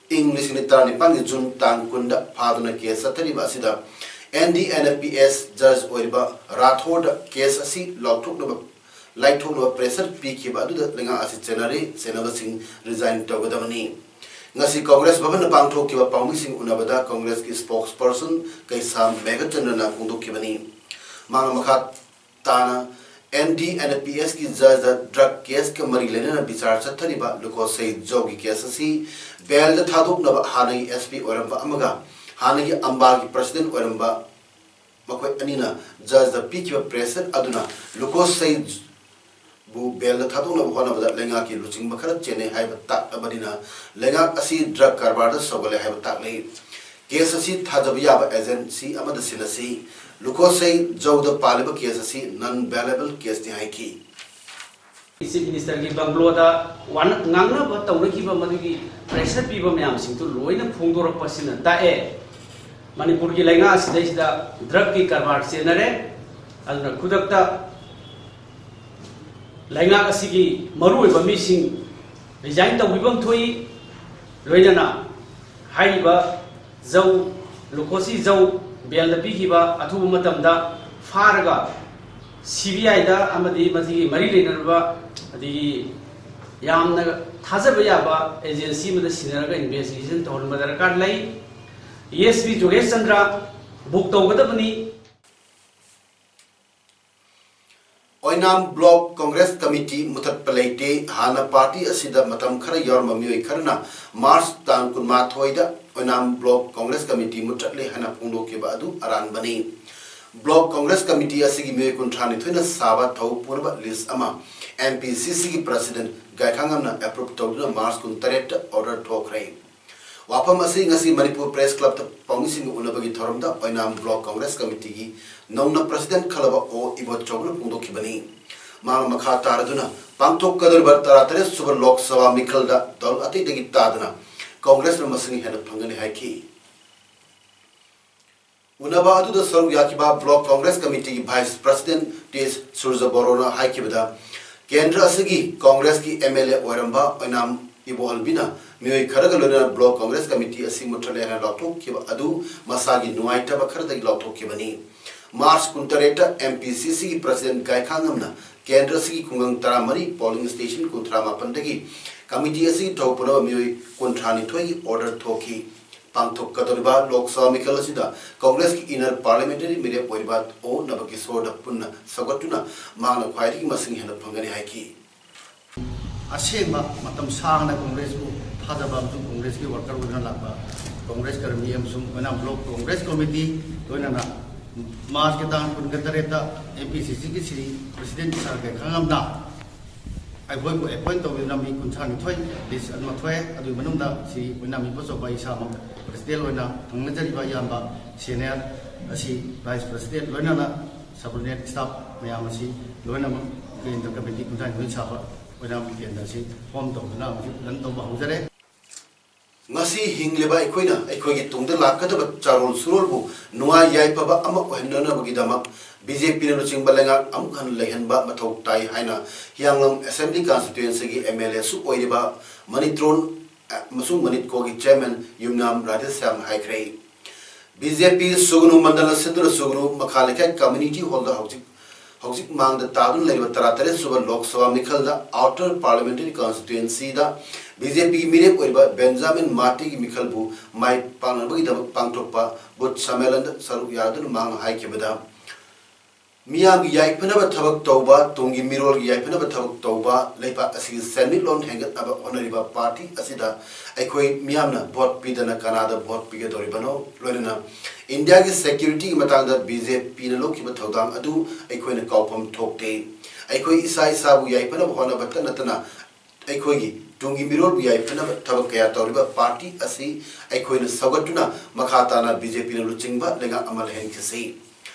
ꯏꯪ ꯂꯤꯁꯤꯡ ꯑꯅꯤ ꯇꯔꯥꯅꯤꯄꯥꯟꯒꯤ June ꯇꯥꯡ ꯀꯨꯟꯗ ꯐꯥꯗꯨꯅ case ꯆꯠꯊꯔꯤꯕ ꯑꯁꯤꯗ N D N P S judge ꯑꯣꯏꯔꯤꯕ ꯔꯥꯊꯣꯔꯗ case ꯑꯁꯤ ꯂꯥꯎꯊꯣꯛꯅꯕ ꯂꯥꯏꯊꯣꯛꯅꯕ pressure ꯄꯤꯈꯤꯕ ꯑꯗꯨꯗ ꯂꯩꯉꯥꯛ ꯑꯁꯤ ꯆꯦꯟꯅꯔꯦ, ꯆꯦꯟꯅꯕꯁꯤꯡ resign ꯇꯧꯒꯗꯕꯅꯤ꯫ ꯉꯁꯤ Congress ꯚꯕꯟꯗ ꯄꯥꯡꯊꯣꯛꯈꯤꯕ ꯄꯥꯎꯃꯤꯁꯤꯡ ꯎꯅꯕꯗ Congress ꯀꯤ spokesperson ꯀꯩꯁꯥꯝ ꯃꯦꯘꯆꯟꯗ꯭ꯔꯅ ꯐꯣꯡꯗꯣꯛꯈꯤꯕꯅꯤ꯫ ꯃꯍꯥꯛꯅ ꯃꯈꯥ ꯇꯥꯅ N D N P S ꯀꯤ judge ꯗ drug case ꯀ ꯃꯔꯤ ꯂꯩꯅꯅ ꯕꯤꯆꯥꯔ ꯆꯠꯊꯔꯤꯕ ꯂꯨꯀꯣꯁꯩ ꯖꯧꯒꯤ case ꯑꯁꯤ bail ꯗ ꯊꯥꯗꯣꯛꯅꯕ ꯍꯥꯟꯅꯒꯤ S P ꯑꯣꯏꯔꯝꯕ ꯑꯃꯒ ꯍꯥꯟꯅꯒꯤ ꯑꯝꯕꯥꯒꯤ president ꯑꯣꯏꯔꯝꯕ ꯃꯈꯣꯏ ꯑꯅꯤꯅ judge ꯗ ꯄꯤꯈꯤꯕ pressure ꯑꯗꯨꯅ ꯂꯨꯀꯣꯁꯩ ꯕꯨ bail ꯗ ꯊꯥꯗꯣꯛꯅꯕ ꯍꯣꯠꯅꯕꯗ ꯂꯩꯉꯥꯛꯀꯤ ꯂꯨꯆꯤꯡꯕ ꯈꯔ ꯆꯦꯟꯅꯩ ꯍꯥꯏꯕ ꯇꯥꯛꯂꯕꯅꯤꯅ ꯂꯩꯉꯥꯛ ꯑꯁꯤ drug ꯀꯔꯕꯥꯔꯗ ꯁꯧꯒꯠꯂꯦ ꯍꯥꯏꯕ ꯇꯥꯛꯂꯤ꯫ Case ꯑꯁꯤ ꯊꯥꯖꯕ ꯌꯥꯕ agency ꯑꯃꯗ ꯁꯤꯟꯅꯁꯤ꯫ ꯂꯨꯀꯣꯁꯩ ꯖꯧꯗ ꯄꯥꯜꯂꯤꯕ case ꯑꯁꯤ non bailable case ꯅꯤ ꯍꯥꯏꯈꯤ꯫ Chief Minister ꯒꯤ bungalow ꯗ ꯋꯥꯅ ꯉꯥꯡꯅꯕ ꯇꯧꯅꯈꯤꯕ ꯃꯗꯨꯒꯤ pressure ꯄꯤꯕ ꯃꯌꯥꯝꯁꯤꯡꯗꯨ ꯂꯣꯏꯅ ꯐꯣꯡꯗꯣꯔꯛꯄꯁꯤꯅ ꯇꯥꯛꯑꯦ, ꯃꯅꯤꯄꯨꯔꯒꯤ ꯂꯩꯉꯥꯛ ꯑꯁꯤꯗꯩꯁꯤꯗ drug ꯀꯤ ꯀꯔꯕꯥꯔ ꯆꯦꯟꯅꯔꯦ꯫ ꯑꯗꯨꯅ ꯈꯨꯗꯛꯇ ꯂꯩꯉꯥꯛ ꯑꯁꯤꯒꯤ ꯃꯔꯨꯑꯣꯏꯕ ꯃꯤꯁꯤꯡ resign ꯇꯧꯕꯤꯐꯝ ꯊꯣꯛꯏ꯫ ꯂꯣꯏꯅꯅ ꯍꯥꯏꯔꯤꯕ ꯖꯧ, ꯂꯨꯀꯣꯁꯤ ꯖꯧ bail ꯗ ꯄꯤꯈꯤꯕ ꯑꯊꯨꯕ ꯃꯇꯝꯗ ꯐꯥꯔꯒ C B I ꯗ ꯑꯃꯗꯤ ꯃꯁꯤꯒꯤ ꯃꯔꯤ ꯂꯩꯅꯔꯕ ꯑꯗꯒꯤ ꯌꯥꯝꯅ ꯊꯥꯖꯕ ꯌꯥꯕ agency ꯑꯃꯗ ꯁꯤꯟꯅꯔꯒ investigation ꯇꯧꯍꯟꯕ ꯗꯔꯀꯥꯔ ꯂꯩ꯫ S P ꯖꯣꯒꯦꯁ ꯆꯟꯗ꯭ꯔ book ꯇꯧꯒꯗꯕꯅꯤ꯫ ꯑꯣꯏꯅꯥꯝ Block Congress Committee ꯃꯨꯊꯠꯄ ꯂꯩꯇꯦ꯫ ꯍꯥꯟꯅ party ꯑꯁꯤꯗ ꯃꯇꯝ ꯈꯔ ꯌꯥꯎꯔꯝꯕ ꯃꯤꯑꯣꯏ ꯈꯔꯅ March ꯇꯥꯡ ꯀꯨꯟꯃꯥꯊꯣꯏꯗ ꯑꯣꯏꯅꯥꯝ Block Congress Committee ꯃꯨꯊꯠꯂꯦ ꯍꯥꯏꯅ ꯐꯣꯡꯗꯣꯛꯈꯤꯕ ꯑꯗꯨ ꯑꯔꯥꯟꯕꯅꯤ꯫ Block Congress Committee ꯑꯁꯤꯒꯤ ꯃꯤꯑꯣꯏ ꯀꯨꯟꯊ꯭ꯔꯥ ꯅꯤꯊꯣꯏꯅ ꯁꯥꯕ ꯊꯧ ꯄꯨꯅꯕ list ꯑꯃ M P C C ꯒꯤ president ꯒꯥꯏꯈꯥꯉꯝꯅ approve ꯇꯧꯗꯨꯅ March ꯀꯨꯟꯇꯔꯦꯠꯇ order ꯊꯣꯛꯈ꯭ꯔꯦ꯫ ꯋꯥꯐꯝ ꯑꯁꯤ ꯉꯁꯤ ꯃꯅꯤꯄꯨꯔ ꯄ꯭ꯔꯦꯁ ꯀ꯭ꯂꯕꯇ ꯄꯥꯎꯃꯤꯁꯤꯡꯒ ꯎꯅꯕꯒꯤ ꯊꯧꯔꯝꯗ ꯑꯣꯏꯅꯥꯝ ꯕ꯭ꯂꯣꯛ ꯀꯣꯡꯒ꯭ꯔꯦꯁ ꯀꯃꯤꯇꯤꯒꯤ ꯅꯧꯅ ꯄ꯭ꯔꯁꯤꯗꯦꯟꯠ ꯈꯜꯂꯕ ꯑꯣ ꯏꯕꯣꯆꯧꯕꯅ ꯐꯣꯡꯗꯣꯛꯈꯤꯕꯅꯤ꯫ ꯃꯍꯥꯛꯅ ꯃꯈꯥ ꯇꯥꯔꯗꯨꯅ ꯄꯥꯡꯊꯣꯛꯀꯗꯧꯔꯤꯕ ꯇꯔꯥꯇꯔꯦꯠ ꯁꯨꯕ ꯂꯣꯛ ꯁꯚꯥ ꯃꯤꯈꯜꯗ ꯗꯜ ꯑꯇꯩꯗꯒꯤ ꯇꯥꯗꯅ ꯀꯣꯡꯒ꯭ꯔꯦꯁꯅ ꯃꯁꯤꯡ ꯍꯦꯟꯅ ꯐꯪꯒꯅꯤ ꯍꯥꯏꯈꯤ꯫ ꯎꯅꯕ ꯑꯗꯨꯗ ꯁꯔꯨꯛ ꯌꯥꯈꯤꯕ ꯕ꯭ꯂꯣꯛ ꯀꯣꯡꯒ꯭ꯔꯦꯁ ꯀꯃꯤꯇꯤꯒꯤ ꯚꯥꯏꯁ ꯄ꯭ꯔꯁꯤꯗꯦꯟꯠ ꯇꯤ ꯁꯨꯔꯖ ꯕꯣꯔꯣꯅ ꯍꯥꯏꯈꯤꯕꯗ, ꯀꯦꯟꯗ꯭ꯔ ꯑꯁꯤꯒꯤ ꯀꯣꯡꯒ꯭ꯔꯦꯁꯀꯤ ꯑꯦꯝ ꯑꯦꯜ ꯑꯦ ꯑꯣꯏꯔꯝꯕ ꯑꯣꯏꯅꯥꯝ ꯏꯕꯣꯍꯜꯕꯤꯅ ꯃꯤꯑꯣꯏ ꯈꯔꯒ ꯂꯣꯏꯅꯅ ꯕ꯭ꯂꯣꯛ ꯀꯣꯡꯒ꯭ꯔꯦꯁ ꯀꯃꯤꯇꯤ ꯑꯁꯤ ꯃꯨꯠꯊꯠꯂꯦ ꯍꯥꯏꯅ ꯂꯥꯎꯊꯣꯛꯈꯤꯕ ꯑꯗꯨ ꯃꯁꯥꯒꯤ ꯅꯨꯡꯉꯥꯏꯇꯕ ꯈꯔꯗꯒꯤ ꯂꯥꯎꯊꯣꯛꯈꯤꯕꯅꯤ꯫ ꯃꯥꯔꯆ ꯀꯨꯟꯇꯔꯦꯠꯇ ꯑꯦꯝ ꯄꯤ ꯁꯤ ꯁꯤꯒꯤ ꯄ꯭ꯔꯁꯤꯗꯦꯟꯠ ꯒꯥꯏꯈꯥꯉꯝꯅ ꯀꯦꯟꯗ꯭ꯔ ꯑꯁꯤꯒꯤ ꯈꯨꯡꯒꯪ ꯇꯔꯥꯃꯔꯤ, ꯄꯣꯂꯤꯡ ꯁ꯭ꯇꯦꯁꯟ ꯀꯨꯟꯊ꯭ꯔꯥ ꯃꯥꯄꯟꯗꯒꯤ ꯀꯃꯤꯇꯤ ꯑꯁꯤꯒꯤ ꯊꯧ ꯄꯨꯅꯕ ꯃꯤꯑꯣꯏ ꯀꯨꯟꯊ꯭ꯔꯥ ꯅꯤꯊꯣꯏꯒꯤ ꯑꯣꯔꯗꯔ ꯊꯣꯛꯈꯤ꯫ ꯄꯥꯡꯊꯣꯛꯀꯗꯧꯔꯤꯕ ꯂꯣꯛ ꯁꯚꯥ ꯃꯤꯈꯜ ꯑꯁꯤꯗ ꯀꯣꯡꯒ꯭ꯔꯦꯁꯀꯤ ꯏꯟꯅꯔ ꯄꯥꯔꯂꯤꯌꯥꯃꯦꯟꯇꯔꯤ ꯃꯤꯔꯦꯞ ꯑꯣꯏꯔꯤꯕ ꯑꯣ ꯅꯕꯀꯤꯁꯣꯔꯗ ꯄꯨꯟꯅ ꯁꯧꯒꯠꯇꯨꯅ ꯃꯍꯥꯛꯅ ꯈ꯭ꯋꯥꯏꯗꯒꯤ ꯃꯁꯤꯡ ꯍꯦꯟꯅ ꯐꯪꯒꯅꯤ ꯍꯥꯏꯈꯤ꯫ ꯑꯁꯦꯡꯕ ꯃꯇꯝ ꯁꯥꯡꯅ ꯀꯣꯡꯒ꯭ꯔꯦꯁꯄꯨ ꯊꯥꯖꯕ ꯑꯃꯁꯨꯡ ꯀꯣꯡꯒ꯭ꯔꯦꯁꯀꯤ ꯋꯥꯔꯀꯔ ꯑꯣꯏꯗꯨꯅ ꯂꯥꯛꯄ ꯀꯣꯡꯒ꯭ꯔꯦꯁ ꯀꯔꯃꯤ ꯑꯃꯁꯨꯡ ꯑꯣꯏꯅꯥꯝ ꯕ꯭ꯂꯣꯛ ꯀꯣꯡꯒ꯭ꯔꯦꯁ ꯀꯃꯤꯇꯤ, ꯂꯣꯏꯅꯅ ꯃꯥꯔꯆꯀꯤ ꯇꯥꯡ ꯀꯨꯟꯒ ꯇꯔꯦꯠꯇ ꯑꯦꯝ ꯄꯤ ꯁꯤ ꯁꯤꯒꯤ ꯁꯤꯔꯤ ꯄ꯭ꯔꯁꯤꯗꯦꯟꯠ ꯁꯥꯔ ꯒꯥꯏꯈꯥꯉꯝꯅ ꯑꯩꯈꯣꯏꯕꯨ ꯑꯦꯄꯣꯏꯟꯠ ꯇꯧꯕꯤꯗꯨꯅ ꯃꯤ ꯀꯨꯟꯊ꯭ꯔꯥ ꯅꯤꯊꯣꯏ ꯂꯤꯁ ꯑꯃ ꯊꯣꯛꯑꯦ꯫ ꯑꯗꯨꯒꯤ ꯃꯅꯨꯡꯗ ꯁꯤ ꯑꯣꯏꯅꯥꯝ ꯏꯕꯣꯆꯧꯕ ꯏꯁꯥꯃꯛ ꯄ꯭ꯔꯁꯤꯗꯦꯟꯠ ꯑꯣꯏꯅ ꯊꯪꯅꯖꯔꯤꯕ ꯏꯌꯥꯝꯕ ꯁꯦꯅꯤꯌꯔ ꯑꯁꯤ ꯚꯥꯏꯁ ꯄ꯭ꯔꯁꯤꯗꯦꯟꯠ, ꯂꯣꯏꯅꯅ ꯁꯕꯑꯣꯔꯗꯤꯅꯦꯠ ꯁ꯭ꯇꯥꯐ ꯃꯌꯥꯝ ꯑꯁꯤ ꯂꯣꯏꯅꯃꯛ ꯀꯦꯟꯗ꯭ꯔ ꯀꯃꯤꯇꯤ ꯀꯨꯟꯊ꯭ꯔꯥ ꯅꯤꯊꯣꯏ ꯁꯥꯕ ꯑꯣꯏꯅꯥꯝ ꯀꯦꯟꯗ꯭ꯔ ꯑꯁꯤ ꯐꯣꯔꯝ ꯇꯧꯗꯨꯅ ꯍꯧꯖꯤꯛ ꯔꯟ ꯇꯧꯕ ꯍꯧꯖꯔꯦ꯫ ꯉꯁꯤ ꯍꯤꯡꯂꯤꯕ ꯑꯩꯈꯣꯏꯅ ꯑꯩꯈꯣꯏꯒꯤ ꯇꯨꯡꯗ ꯂꯥꯛꯀꯗꯕ ꯆꯥꯔꯣꯜ ꯁꯨꯔꯣꯜꯕꯨ ꯅꯨꯡꯉꯥꯏ ꯌꯥꯏꯐꯕ ꯑꯃ ꯑꯣꯏꯍꯟꯅꯅꯕꯒꯤꯗꯃꯛ ꯕꯤ ꯖꯦ ꯄꯤꯅ ꯂꯨꯆꯤꯡꯕ ꯂꯩꯉꯥꯛ ꯑꯃꯨꯛ ꯍꯟꯅ ꯂꯩꯍꯟꯕ ꯃꯊꯧ ꯇꯥꯏ ꯍꯥꯏꯅ ꯍꯤꯌꯥꯡꯂꯝ ꯑꯦꯁꯦꯝꯕ꯭ꯂꯤ ꯀꯟꯁꯇꯤꯇ꯭ꯋꯦꯟꯁꯤꯒꯤ ꯑꯦꯝ ꯑꯦꯜ ꯑꯦꯁꯨ ꯑꯣꯏꯔꯤꯕ ꯃꯅꯤꯇ꯭ꯔꯣꯟ ꯑꯃꯁꯨꯡ ꯃꯅꯤꯠꯀꯣꯒꯤ ꯆꯤꯌꯔꯃꯦꯟ ꯌꯨꯝꯅꯥꯝ ꯔꯥꯙꯦꯁ꯭ꯌꯥꯝꯅ ꯍꯥꯏꯈ꯭ꯔꯦ꯫ ꯕꯤ ꯖꯦ ꯄꯤ ꯁꯨꯒꯅꯨ, ꯃꯟꯗꯜꯅ ꯁꯤꯟꯗꯨꯅ ꯁꯨꯒꯅꯨ, ꯃꯈꯥ ꯂꯩꯀꯥꯏ ꯀꯝꯃ꯭ꯌꯨꯅꯤꯇꯤ ꯍꯣꯜꯗ ꯍꯧꯖꯤꯛ ꯍꯧꯖꯤꯛ ꯃꯥꯡꯗ ꯇꯥꯗꯨꯅ ꯂꯩꯔꯤꯕ ꯇꯔꯥꯇꯔꯦꯠ ꯁꯨꯕ Lok Sabha ꯃꯤꯈꯜꯗ outer parliamentary ꯀꯟꯁꯇꯤꯇ꯭ꯋꯦꯟꯁꯤꯗ B J ꯄꯤꯒꯤ ꯃꯤꯔꯦꯞ ꯑꯣꯏꯔꯤꯕ ꯕꯦꯟꯖꯥꯃꯤꯟ ꯃꯥꯔꯇꯤꯒꯤ ꯃꯤꯈꯜꯕꯨ ꯃꯥꯏ ꯄꯥꯛꯅꯕꯒꯤꯗꯃꯛ ꯄꯥꯡꯊꯣꯛꯄ ꯕꯨꯊ ꯁꯝꯃꯦꯂꯟꯗ ꯁꯔꯨꯛ ꯌꯥꯗꯨꯅ ꯃꯍꯥꯛꯅ ꯍꯥꯏꯈꯤꯕꯗ, ꯃꯤꯌꯥꯝꯒꯤ ꯌꯥꯏꯐꯅꯕ ꯊꯕꯛ ꯇꯧꯕ, ꯇꯨꯡꯒꯤ ꯃꯤꯔꯣꯜꯒꯤ ꯌꯥꯏꯐꯅꯕ ꯊꯕꯛ ꯇꯧꯕ, ꯂꯩꯕꯥꯛ ꯑꯁꯤꯒꯤ ꯁꯦꯟꯃꯤꯠꯂꯣꯟ ꯍꯦꯟꯒꯠꯅꯕ ꯍꯣꯠꯅꯔꯤꯕ ꯄꯥꯔꯇꯤ ꯑꯁꯤꯗ ꯑꯩꯈꯣꯏ ꯃꯤꯌꯥꯝꯅ ꯚꯣꯠ ꯄꯤꯗꯅ ꯀꯅꯥꯗ ꯚꯣꯠ ꯄꯤꯒꯗꯧꯔꯤꯕꯅꯣ? ꯂꯣꯏꯅꯅ ꯏꯟꯗꯤꯌꯥꯒꯤ ꯁꯦꯀ꯭ꯌꯨꯔꯤꯇꯤꯒꯤ ꯃꯇꯥꯡꯗ ꯕꯤ ꯖꯦ ꯄꯤꯅ ꯂꯧꯈꯤꯕ ꯊꯧꯗꯥꯡ ꯑꯗꯨ ꯑꯩꯈꯣꯏꯅ ꯀꯥꯎꯐꯝ ꯊꯣꯛꯇꯦ꯫ ꯑꯩꯈꯣꯏ ꯏꯁꯥ ꯏꯁꯥꯕꯨ ꯌꯥꯏꯐꯅꯕ ꯍꯣꯠꯅꯕꯇ ꯅꯠꯇꯅ ꯑꯩꯈꯣꯏꯒꯤ ꯇꯨꯡꯒꯤ ꯃꯤꯔꯣꯜꯕꯨ ꯌꯥꯏꯐꯅꯕ ꯊꯕꯛ ꯀꯌꯥ ꯇꯧꯔꯤꯕ ꯄꯥꯔꯇꯤ ꯑꯁꯤ ꯑꯩꯈꯣꯏꯅ ꯁꯧꯒꯠꯇꯨꯅ ꯃꯈꯥ ꯇꯥꯅ ꯕꯤ ꯖꯦ ꯄꯤꯅ ꯂꯨꯆꯤꯡꯕ ꯂꯩꯉꯥꯛ ꯑꯃ ꯂꯩꯍꯟꯈꯤꯁꯤ꯫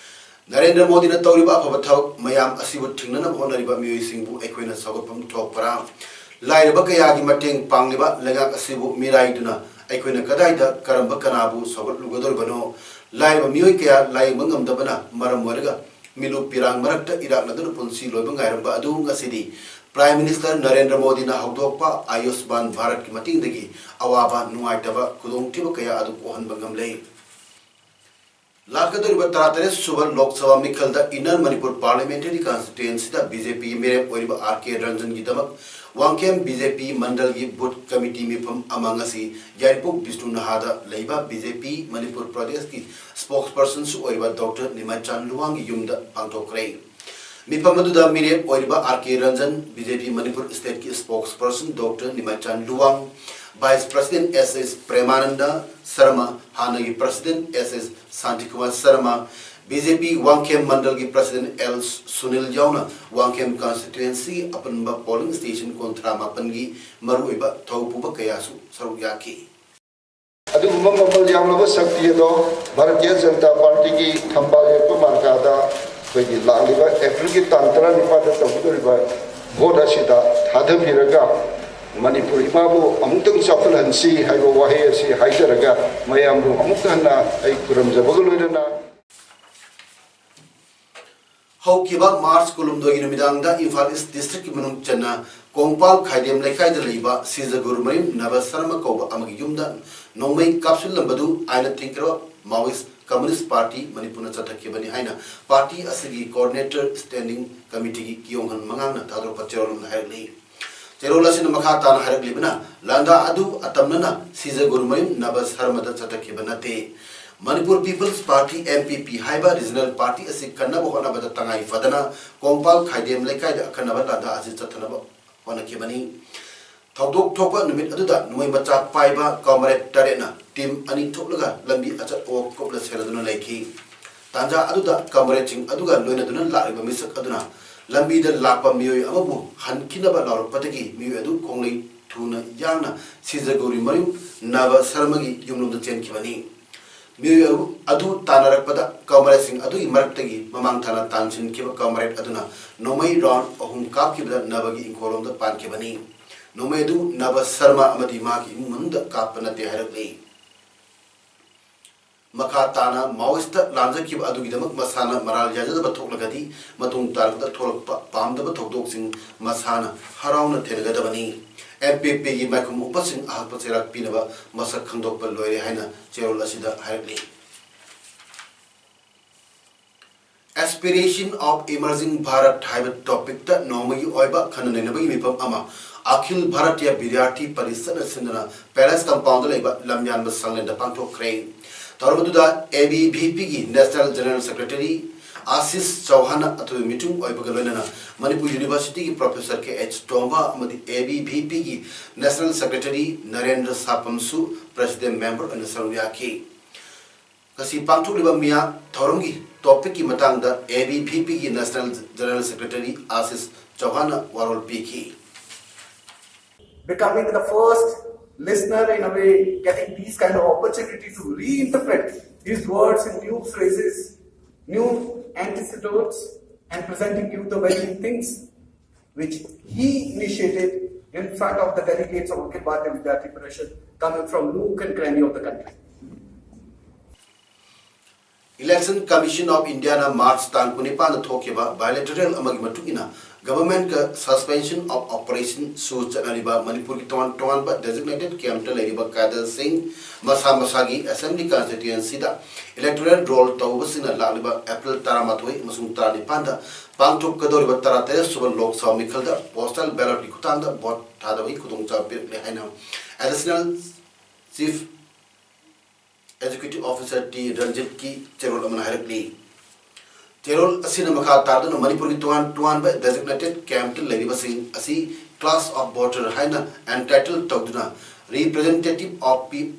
ꯅꯔꯦꯟꯗ꯭ꯔ ꯃꯣꯗꯤꯅ ꯇꯧꯔꯤꯕ ꯑꯐꯕ ꯊꯕꯛ ꯃꯌꯥꯝ ꯑꯁꯤꯕꯨ ꯊꯤꯡꯅꯅꯕ ꯍꯣꯠꯅꯔꯤꯕ ꯃꯤꯑꯣꯏꯁꯤꯡꯕꯨ ꯑꯩꯈꯣꯏꯅ ꯁꯧꯒꯠꯐꯝ ꯊꯣꯛꯄ꯭ꯔꯥ? ꯂꯥꯏꯔꯕ ꯀꯌꯥꯒꯤ ꯃꯇꯦꯡ ꯄꯥꯡꯂꯤꯕ ꯂꯩꯉꯥꯛ ꯑꯁꯤꯕꯨ ꯃꯤꯔꯥꯏꯗꯨꯅ ꯑꯩꯈꯣꯏꯅ ꯀꯗꯥꯏꯗ ꯀꯔꯝꯕ ꯀꯅꯥꯕꯨ ꯁꯧꯒꯠꯂꯨꯒꯗꯧꯔꯤꯕꯅꯣ? ꯂꯥꯏꯔꯕ ꯃꯤꯑꯣꯏ ꯀꯌꯥ ꯂꯥꯌꯦꯡꯕ ꯉꯝꯗꯕꯅ ꯃꯔꯝ ꯑꯣꯏꯔꯒ ꯃꯤꯂꯨꯞ ꯄꯤꯔꯥꯡ ꯃꯔꯛꯇ ꯏꯔꯥꯛꯅꯗꯨꯅ ꯄꯨꯟꯁꯤ ꯂꯣꯏꯕ ꯉꯥꯏꯔꯝꯕ ꯑꯗꯨ ꯉꯁꯤꯗꯤ Prime Minister ꯅꯔꯦꯟꯗ꯭ꯔ ꯃꯣꯗꯤꯅ ꯍꯧꯗꯣꯛꯄ ꯑꯌꯨꯁꯃꯥꯟ ꯚꯥꯔꯠꯀꯤ ꯃꯇꯦꯡꯗꯒꯤ ꯑꯋꯥꯕ, ꯅꯨꯡꯉꯥꯏꯇꯕ, ꯈꯨꯗꯣꯡꯊꯤꯕ ꯀꯌꯥ ꯑꯗꯨ ꯀꯣꯛꯍꯟꯕ ꯉꯝꯂꯦ꯫ ꯂꯥꯛꯀꯗꯧꯔꯤꯕ ꯇꯔꯥꯇꯔꯦꯠ ꯁꯨꯕ ꯂꯣꯛ ꯁꯚꯥ ꯃꯤꯈꯜꯗ Inner Manipur Parliamentary Constituencyꯗ ꯕꯤ ꯖꯦ ꯄꯤꯒꯤ ꯃꯤꯔꯦꯞ ꯑꯣꯏꯔꯤꯕ ꯑꯥꯔ ꯀꯦ ꯔꯟꯖꯟꯒꯤꯗꯃꯛ ꯋꯥꯡꯈꯦꯝ ꯕꯤ ꯖꯦ ꯄꯤ ꯃꯟꯗꯜꯒꯤ ꯕꯨꯊ ꯀꯃꯤꯇꯤ ꯃꯤꯐꯝ ꯑꯃ ꯉꯁꯤ ꯌꯥꯏꯔꯤꯄꯣꯛ ꯕꯤꯁꯅꯨ ꯅꯍꯥꯗ ꯂꯩꯕ ꯕꯤ ꯖꯦ ꯄꯤ ꯃꯅꯤꯄꯨꯔ ꯄ꯭ꯔꯗꯦꯁꯀꯤ spokespersonꯁꯨ ꯑꯣꯏꯔꯤꯕ ꯗꯣꯛꯇꯔ ꯅꯤꯃꯥꯏꯆꯥꯟ ꯂꯨꯋꯥꯡꯒꯤ ꯌꯨꯝꯗ ꯄꯥꯡꯊꯣꯛꯈ꯭ꯔꯦ꯫ ꯃꯤꯐꯝ ꯑꯗꯨꯗ ꯃꯤꯔꯦꯞ ꯑꯣꯏꯔꯤꯕ R K Ranjan, B J P Manipur stateꯀꯤ spokesperson doctor Nimaichan Luwang, Vice President S S Premananda Sharma, ꯍꯥꯟꯅꯒꯤ President S S Shantikumar Sharma, B J P Wangkhem ꯃꯟꯗꯜꯒꯤ President ꯑꯦꯜ ꯁꯨꯅꯤꯜ ꯌꯥꯎꯅ ꯋꯥꯡꯈꯦꯝ constituencyꯒꯤ ꯑꯄꯨꯟꯕ polling station ꯀꯨꯟꯊ꯭ꯔꯥ ꯃꯥꯄꯟꯒꯤ ꯃꯔꯨꯑꯣꯏꯕ ꯊꯧ ꯄꯨꯕ ꯀꯌꯥꯁꯨ ꯁꯔꯨꯛ ꯌꯥꯈꯤ꯫ ꯑꯗꯨꯒꯨꯝꯕ ꯃꯃꯜ ꯌꯥꯝꯂꯕ ꯁꯛꯇꯤ ꯑꯗꯣ ꯚꯥꯔꯇꯤꯌ ꯖꯅꯇꯥ ꯄꯥꯔꯇꯤꯒꯤ ꯊꯝꯕꯥꯜ ꯌꯦꯛꯄ ꯃꯥꯔꯀꯥꯗ ꯑꯩꯈꯣꯏꯒꯤ ꯂꯥꯛꯂꯤꯕ ꯑꯦꯄ꯭ꯔꯤꯜꯒꯤ ꯇꯥꯡ ꯇꯔꯥꯅꯤꯄꯥꯟꯗ ꯇꯧꯒꯗꯧꯔꯤꯕ ꯚꯣꯠ ꯑꯁꯤꯗ ꯊꯥꯗꯕꯤꯔꯒ ꯃꯅꯤꯄꯨꯔ ꯏꯃꯥꯕꯨ ꯑꯃꯨꯛꯇꯪ ꯆꯥꯎꯈꯠꯍꯟꯁꯤ ꯍꯥꯏꯕ ꯋꯥꯍꯩ ꯑꯁꯤ ꯍꯥꯏꯖꯔꯒ ꯃꯌꯥꯝꯕꯨ ꯑꯃꯨꯛ ꯍꯟꯅ ꯑꯩ ꯈꯨꯔꯨꯝꯖꯕꯒ ꯂꯣꯏꯅꯅ ꯍꯧꯈꯤꯕ ꯃꯥꯔꯆ ꯀꯨꯟꯍꯨꯝꯗꯣꯏꯒꯤ ꯅꯨꯃꯤꯗꯥꯡꯗ ꯏꯝꯐꯥꯜ ꯏꯁ ꯗꯤꯁꯇ꯭ꯔꯤꯛꯀꯤ ꯃꯅꯨꯡ ꯆꯟꯅ ꯀꯣꯡꯄꯥꯜ ꯈꯥꯏꯗꯦꯝ ꯂꯩꯀꯥꯏꯗ ꯂꯩꯕ ꯁꯤꯖꯒꯨꯔꯨ ꯃꯌꯨꯝ ꯅꯕ ꯁꯔꯃ ꯀꯧꯕ ꯑꯃꯒꯤ ꯌꯨꯝꯗ ꯅꯣꯡꯃꯩ ꯀꯥꯞꯁꯤꯜꯂꯝꯕꯗꯨ ꯑꯥꯏꯟꯅ ꯊꯤꯡꯈ꯭ꯔꯕ Maoist Communist Party ꯃꯅꯤꯄꯨꯔꯅ ꯆꯠꯊꯈꯤꯕꯅꯤ ꯍꯥꯏꯅ ꯄꯥꯔꯇꯤ ꯑꯁꯤꯒꯤ Coordinator Standing Committeeꯒꯤ ꯀꯤꯌꯣꯡꯍꯟ ꯃꯉꯥꯡꯅ ꯊꯥꯗꯣꯔꯛꯄ ꯆꯦꯔꯣꯜ ꯑꯃꯗ ꯍꯥꯏꯔꯛꯂꯤ꯫ ꯆꯦꯔꯣꯜ ꯑꯁꯤꯅ ꯃꯈꯥ ꯇꯥꯅ ꯍꯥꯏꯔꯛꯂꯤꯕꯅ, ꯂꯥꯟꯗꯥ ꯑꯗꯨ ꯑꯇꯝꯅꯅ ꯁꯤꯖꯒꯨꯔꯨꯃꯌꯨꯝ ꯅꯕ ꯁꯔꯃꯗ ꯆꯠꯊꯈꯤꯕ ꯅꯠꯇꯦ꯫ Manipur People's Party, M P P, ꯍꯥꯏꯕ regional party ꯑꯁꯤ ꯀꯟꯅꯕ ꯍꯣꯠꯅꯕꯗ ꯇꯉꯥꯏ ꯐꯗꯅ ꯀꯣꯡꯄꯥꯜ ꯈꯥꯏꯗꯦꯝ ꯂꯩꯀꯥꯏꯗ ꯑꯈꯟꯅꯕ ꯂꯥꯟꯗꯥ ꯑꯁꯤ ꯆꯠꯊꯅꯕ ꯍꯣꯠꯅꯈꯤꯕꯅꯤ꯫ ꯊꯧꯗꯣꯛ ꯊꯣꯛꯄ ꯅꯨꯃꯤꯠ ꯑꯗꯨꯗ ꯅꯣꯡꯃꯩ ꯃꯆꯥ ꯄꯥꯏꯕ ꯀꯥꯃꯔꯦꯗ ꯇꯔꯦꯠꯅ team ꯑꯅꯤ ꯊꯣꯛꯂꯒ ꯂꯝꯕꯤ ꯑꯆꯠ ꯑꯋꯣꯛ ꯀꯨꯞꯅ ꯁꯦꯟꯅꯗꯨꯅ ꯂꯩꯈꯤ꯫ ꯇꯥꯟꯖꯥ ꯑꯗꯨꯗ ꯀꯥꯃꯔꯦꯗꯁꯤꯡ ꯑꯗꯨꯒ ꯂꯣꯏꯅꯗꯨꯅ ꯂꯥꯛꯂꯤꯕ ꯃꯤꯁꯛ ꯑꯗꯨꯅ ꯂꯝꯕꯤꯗ ꯂꯥꯛꯄ ꯃꯤꯑꯣꯏ ꯑꯃꯕꯨ ꯍꯟꯈꯤꯅꯕ ꯂꯥꯎꯔꯛꯄꯗꯒꯤ ꯃꯤꯑꯣꯏ ꯑꯗꯨ ꯈꯣꯡꯂꯩ ꯊꯨꯅ ꯌꯥꯡꯅ ꯁꯤꯖꯒꯧꯔꯤ ꯃꯌꯨꯝ ꯅꯕ ꯁꯔꯃꯒꯤ ꯌꯨꯝꯂꯣꯝꯗ ꯆꯦꯟꯈꯤꯕꯅꯤ꯫ ꯃꯤꯑꯣꯏ ꯑꯗꯨ ꯇꯥꯟꯅꯔꯛꯄꯗ ꯀꯃꯔꯦꯗꯁꯤꯡ ꯑꯗꯨꯒꯤ ꯃꯔꯛꯇꯒꯤ ꯃꯃꯥꯡ ꯊꯥꯅ ꯇꯥꯟꯁꯤꯟꯈꯤꯕ ꯀꯃꯔꯦꯗ ꯑꯗꯨꯅ ꯅꯣꯡꯃꯩ ꯔꯥꯎꯟ ꯑꯍꯨꯝ ꯀꯥꯞꯈꯤꯕꯗ ꯅꯕꯒꯤ ꯏꯪꯈꯣꯜꯂꯣꯝꯗ ꯄꯥꯟꯈꯤꯕꯅꯤ꯫ ꯅꯣꯡꯃꯩ ꯑꯗꯨ ꯅꯕ ꯁꯔꯃ ꯑꯃꯗꯤ ꯃꯍꯥꯛꯀꯤ ꯏꯃꯨꯡ ꯃꯅꯨꯡꯗ ꯀꯥꯞꯄ ꯅꯠꯇꯦ ꯍꯥꯏꯔꯛꯂꯤ꯫ ꯃꯈꯥ ꯇꯥꯅ ꯃꯥꯑꯣꯏꯁꯇ ꯂꯥꯟꯖꯈꯤꯕ ꯑꯗꯨꯒꯤꯗꯃꯛ ꯃꯁꯥꯅ ꯃꯔꯥꯜ ꯌꯥꯖꯗꯕ ꯊꯣꯛꯂꯒꯗꯤ ꯃꯇꯨꯡ ꯇꯥꯔꯛꯄꯗ ꯊꯣꯛꯂꯛꯄ ꯄꯥꯝꯗꯕ ꯊꯧꯗꯣꯛꯁꯤꯡ ꯃꯁꯥꯅ ꯍꯔꯥꯎꯅ ꯊꯦꯡꯅꯒꯗꯕꯅꯤ꯫ ꯑꯦꯝ ꯄꯤ ꯄꯤꯒꯤ ꯃꯥꯏꯈꯨꯝ ꯎꯞꯄꯁꯤꯡ ꯑꯍꯛꯄ ꯆꯩꯔꯥꯛ ꯄꯤꯅꯕ ꯃꯁꯛ ꯈꯪꯗꯣꯛꯄ ꯂꯣꯏꯔꯦ ꯍꯥꯏꯅ ꯆꯦꯔꯣꯜ ꯑꯁꯤꯗ ꯍꯥꯏꯔꯛꯂꯤ꯫ Aspiration of Emerging Bharat ꯍꯥꯏꯕ ꯇꯣꯄꯤꯛꯇ ꯅꯣꯡꯃꯒꯤ ꯑꯣꯏꯕ ꯈꯟꯅ ꯅꯩꯅꯕꯒꯤ ꯃꯤꯐꯝ ꯑꯃ ꯑꯈꯤꯜ ꯚꯥꯔꯇꯤꯌꯥ ꯕꯤꯗ꯭ꯌꯥꯔꯊꯤ ꯄꯔꯤꯁꯠꯅ ꯁꯤꯟꯗꯨꯅ ꯄꯦꯂꯦꯁ ꯀꯝꯄꯥꯎꯟꯗ ꯂꯩꯕ ꯂꯝꯌꯥꯟꯕ ꯁꯪꯂꯦꯟꯗ ꯄꯥꯡꯊꯣꯛꯈ꯭ꯔꯦ꯫ ꯊꯧꯔꯝ ꯑꯗꯨꯗ ꯑꯦ ꯕꯤ ꯚꯤ ꯄꯤꯒꯤ ꯅꯦꯁꯅꯦꯜ ꯖꯦꯅꯔꯦꯜ ꯁꯦꯀ꯭ꯔꯦꯇꯔꯤ ꯑꯥꯁꯤꯁ ꯆꯧꯍꯥꯟꯅ ꯑꯊꯣꯏꯕ ꯃꯤꯆꯨꯝ ꯑꯣꯏꯕꯒ ꯂꯣꯏꯅꯅ ꯃꯅꯤꯄꯨꯔ ꯌꯨꯅꯤꯚꯔꯁꯤꯇꯤꯒꯤ ꯄ꯭ꯔꯣꯐꯦꯁꯔ ꯀꯦ ꯑꯩꯆ ꯇꯣꯝꯕ ꯑꯃꯗꯤ ꯑꯦ ꯕꯤ ꯚꯤ ꯄꯤꯒꯤ ꯅꯦꯁꯅꯦꯜ ꯁꯦꯀ꯭ꯔꯦꯇꯔꯤ ꯅꯔꯦꯟꯗ꯭ꯔ ꯁꯥꯄꯝꯁꯨ ꯄ꯭ꯔꯦꯁꯤꯗꯦꯟ ꯃꯦꯝꯕꯔ ꯑꯣꯏꯅ ꯁꯔꯨꯛ ꯌꯥꯈꯤ꯫ ꯉꯁꯤ ꯄꯥꯡꯊꯣꯛꯂꯤꯕ ꯃꯤꯌꯥ ꯊꯧꯔꯝꯒꯤ ꯇꯣꯄꯤꯛꯀꯤ ꯃꯇꯥꯡꯗ ꯑꯦ ꯕꯤ ꯚꯤ ꯄꯤꯒꯤ ꯅꯦꯁꯅꯦꯜ ꯖꯦꯅꯔꯦꯜ ꯁꯦꯀ꯭ꯔꯦꯇꯔꯤ ꯑꯥꯁꯤꯁ ꯆꯧꯍꯥꯟꯅ ꯋꯥꯔꯣꯜ ꯄꯤꯈꯤ꯫ Becoming the first listener, in a way, getting these kind of opportunity to reinterpret his words in new phrases, new anecdotes, and presenting you the very things which he initiated in front of the delegates of Akhil Bharatiya Vidyarthi Parishad coming from nook and cranny of the country. Election Commission of Indiaꯅ March ꯇꯥꯡ ꯀꯨꯟꯅꯤꯄꯥꯟꯗ ꯊꯣꯛꯈꯤꯕ ꯕꯥꯏꯂꯦꯇꯔꯦꯜ ꯑꯃꯒꯤ ꯃꯇꯨꯡ ꯏꯟꯅ ꯒꯚꯔꯟꯃꯦꯟꯠꯀ suspension of operation ꯁꯨ ꯆꯠꯅꯔꯤꯕ ꯃꯅꯤꯄꯨꯔꯒꯤ ꯇꯣꯉꯥꯟ ꯇꯣꯉꯥꯟꯕ designated campꯇ ꯂꯩꯔꯤꯕ cadreꯁꯤꯡ ꯃꯁꯥ ꯃꯁꯥꯒꯤ assembly constituencyꯗ electoral roll ꯇꯧꯕꯁꯤꯡꯅ ꯂꯥꯛꯂꯤꯕ ꯑꯦꯄ꯭ꯔꯤꯜ ꯇꯔꯥꯃꯥꯊꯣꯏ ꯑꯃꯁꯨꯡ ꯇꯔꯥꯅꯤꯄꯥꯟꯗ ꯄꯥꯡꯊꯣꯛꯀꯗꯧꯔꯤꯕ ꯇꯔꯥꯇꯔꯦꯠ ꯁꯨꯕ ꯂꯣꯛ ꯁꯚꯥ ꯃꯤꯈꯜꯗ postal ballotꯀꯤ ꯈꯨꯠꯊꯥꯡꯗ vote ꯊꯥꯗꯕꯒꯤ ꯈꯨꯗꯣꯡꯆꯥꯕ ꯄꯤꯔꯛꯂꯦ ꯍꯥꯏꯅ Additional Chief Executive Officer T ꯔꯟꯖꯤꯠꯀꯤ ꯆꯦꯔꯣꯜ ꯑꯃꯅ ꯍꯥꯏꯔꯛꯂꯤ꯫ ꯆꯦꯔꯣꯜ ꯑꯁꯤꯅ ꯃꯈꯥ ꯇꯥꯗꯨꯅ ꯃꯅꯤꯄꯨꯔꯒꯤ ꯇꯣꯉꯥꯟ ꯇꯣꯉꯥꯟꯕ designated campꯇ ꯂꯩꯔꯤꯕꯁꯤꯡ ꯑꯁꯤ class of voter ꯍꯥꯏꯅ entitle ꯇꯧꯗꯨꯅ Representative of Pe-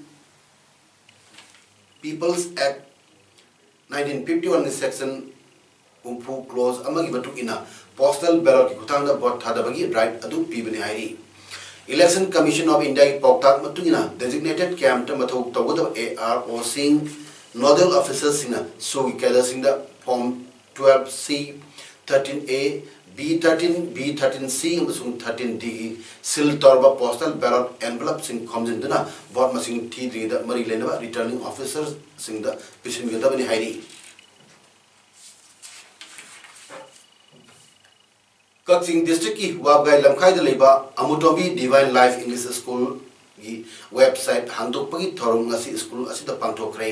People's Act nineteen fifty one section ꯍꯨꯝꯐꯨ clause ꯑꯃꯒꯤ ꯃꯇꯨꯡ ꯏꯟꯅ Postal ballotꯀꯤ ꯈꯨꯠꯊꯥꯡꯗ vote ꯊꯥꯗꯕꯒꯤ right ꯑꯗꯨ ꯄꯤꯕꯅꯤ ꯍꯥꯏꯔꯤ꯫ Election Commission of Indiaꯒꯤ ꯄꯥꯎꯇꯥꯛ ꯃꯇꯨꯡ ꯏꯟꯅ designated campꯇ ꯃꯊꯧ ꯇꯧꯒꯗꯕ AROꯁꯤꯡ, nodal officerꯁꯤꯡꯅ SoOꯒꯤ cadreꯁꯤꯡꯗ form twelve C, thirteen A, B thirteen, B thirteen C ꯑꯃꯁꯨꯡ thirteen Dꯒꯤ seal ꯇꯧꯔꯕ postal ballot envelopeꯁꯤꯡ ꯈꯣꯝꯖꯤꯟꯗꯨꯅ vote ꯃꯁꯤꯡ ꯊꯤꯗ꯭ꯔꯤꯉꯩꯗ ꯃꯔꯤ ꯂꯩꯅꯕ returning officerꯁꯤꯡꯗ ꯄꯤꯁꯤꯟꯒꯗꯕꯅꯤ ꯍꯥꯏꯔꯤ꯫ ꯀꯛꯆꯤꯡ districtꯀꯤ ꯋꯥꯕꯒꯥꯏ ꯂꯝꯈꯥꯏꯗ ꯂꯩꯕ ꯑꯃꯨꯇꯣꯝꯕꯤ Divine Life English Schoolꯒꯤ website ꯍꯥꯡꯗꯣꯛꯄꯒꯤ ꯊꯧꯔꯝ ꯉꯁꯤ school ꯑꯁꯤꯗ ꯄꯥꯡꯊꯣꯛꯈ꯭ꯔꯦ꯫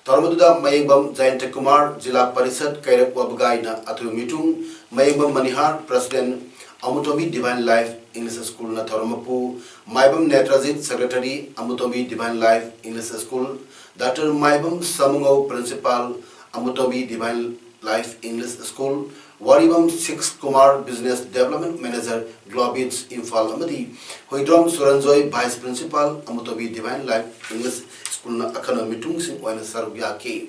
ꯊꯧꯔꯝ ꯑꯗꯨꯗ ꯃꯌꯦꯡꯕꯝ ꯖꯌꯟꯇ ꯀꯨꯃꯥꯔ, ꯖꯤꯂꯥ ꯄꯔꯤꯁꯠ ꯀꯩꯔꯛ ꯋꯥꯕꯒꯥꯏꯅ ꯑꯊꯣꯏꯕ ꯃꯤꯊꯨꯡ, ꯃꯌꯦꯡꯕꯝ ꯃꯅꯤꯍꯥꯔ, president, ꯑꯃꯨꯇꯣꯝꯕꯤ Divine Life English Schoolꯅ ꯊꯧꯔꯝ ꯃꯄꯨ, Maibam Netrajit, secretary, Amutombi Divine Life English School, Doctor Maibam Samungou, principal, Amutombi Divine Life English School, Waribam Siksha Kumar, business development manager, Globits, Imphal, ꯑꯃꯗꯤ Huidrom ꯁꯨꯔꯟꯖꯣꯏ, vice principal, Amutombi Divine Life English Schoolꯅ ꯑꯈꯟꯅꯕ ꯃꯤꯊꯨꯡꯁꯤꯡ ꯑꯣꯏꯅ ꯁꯔꯨꯛ ꯌꯥꯈꯤ꯫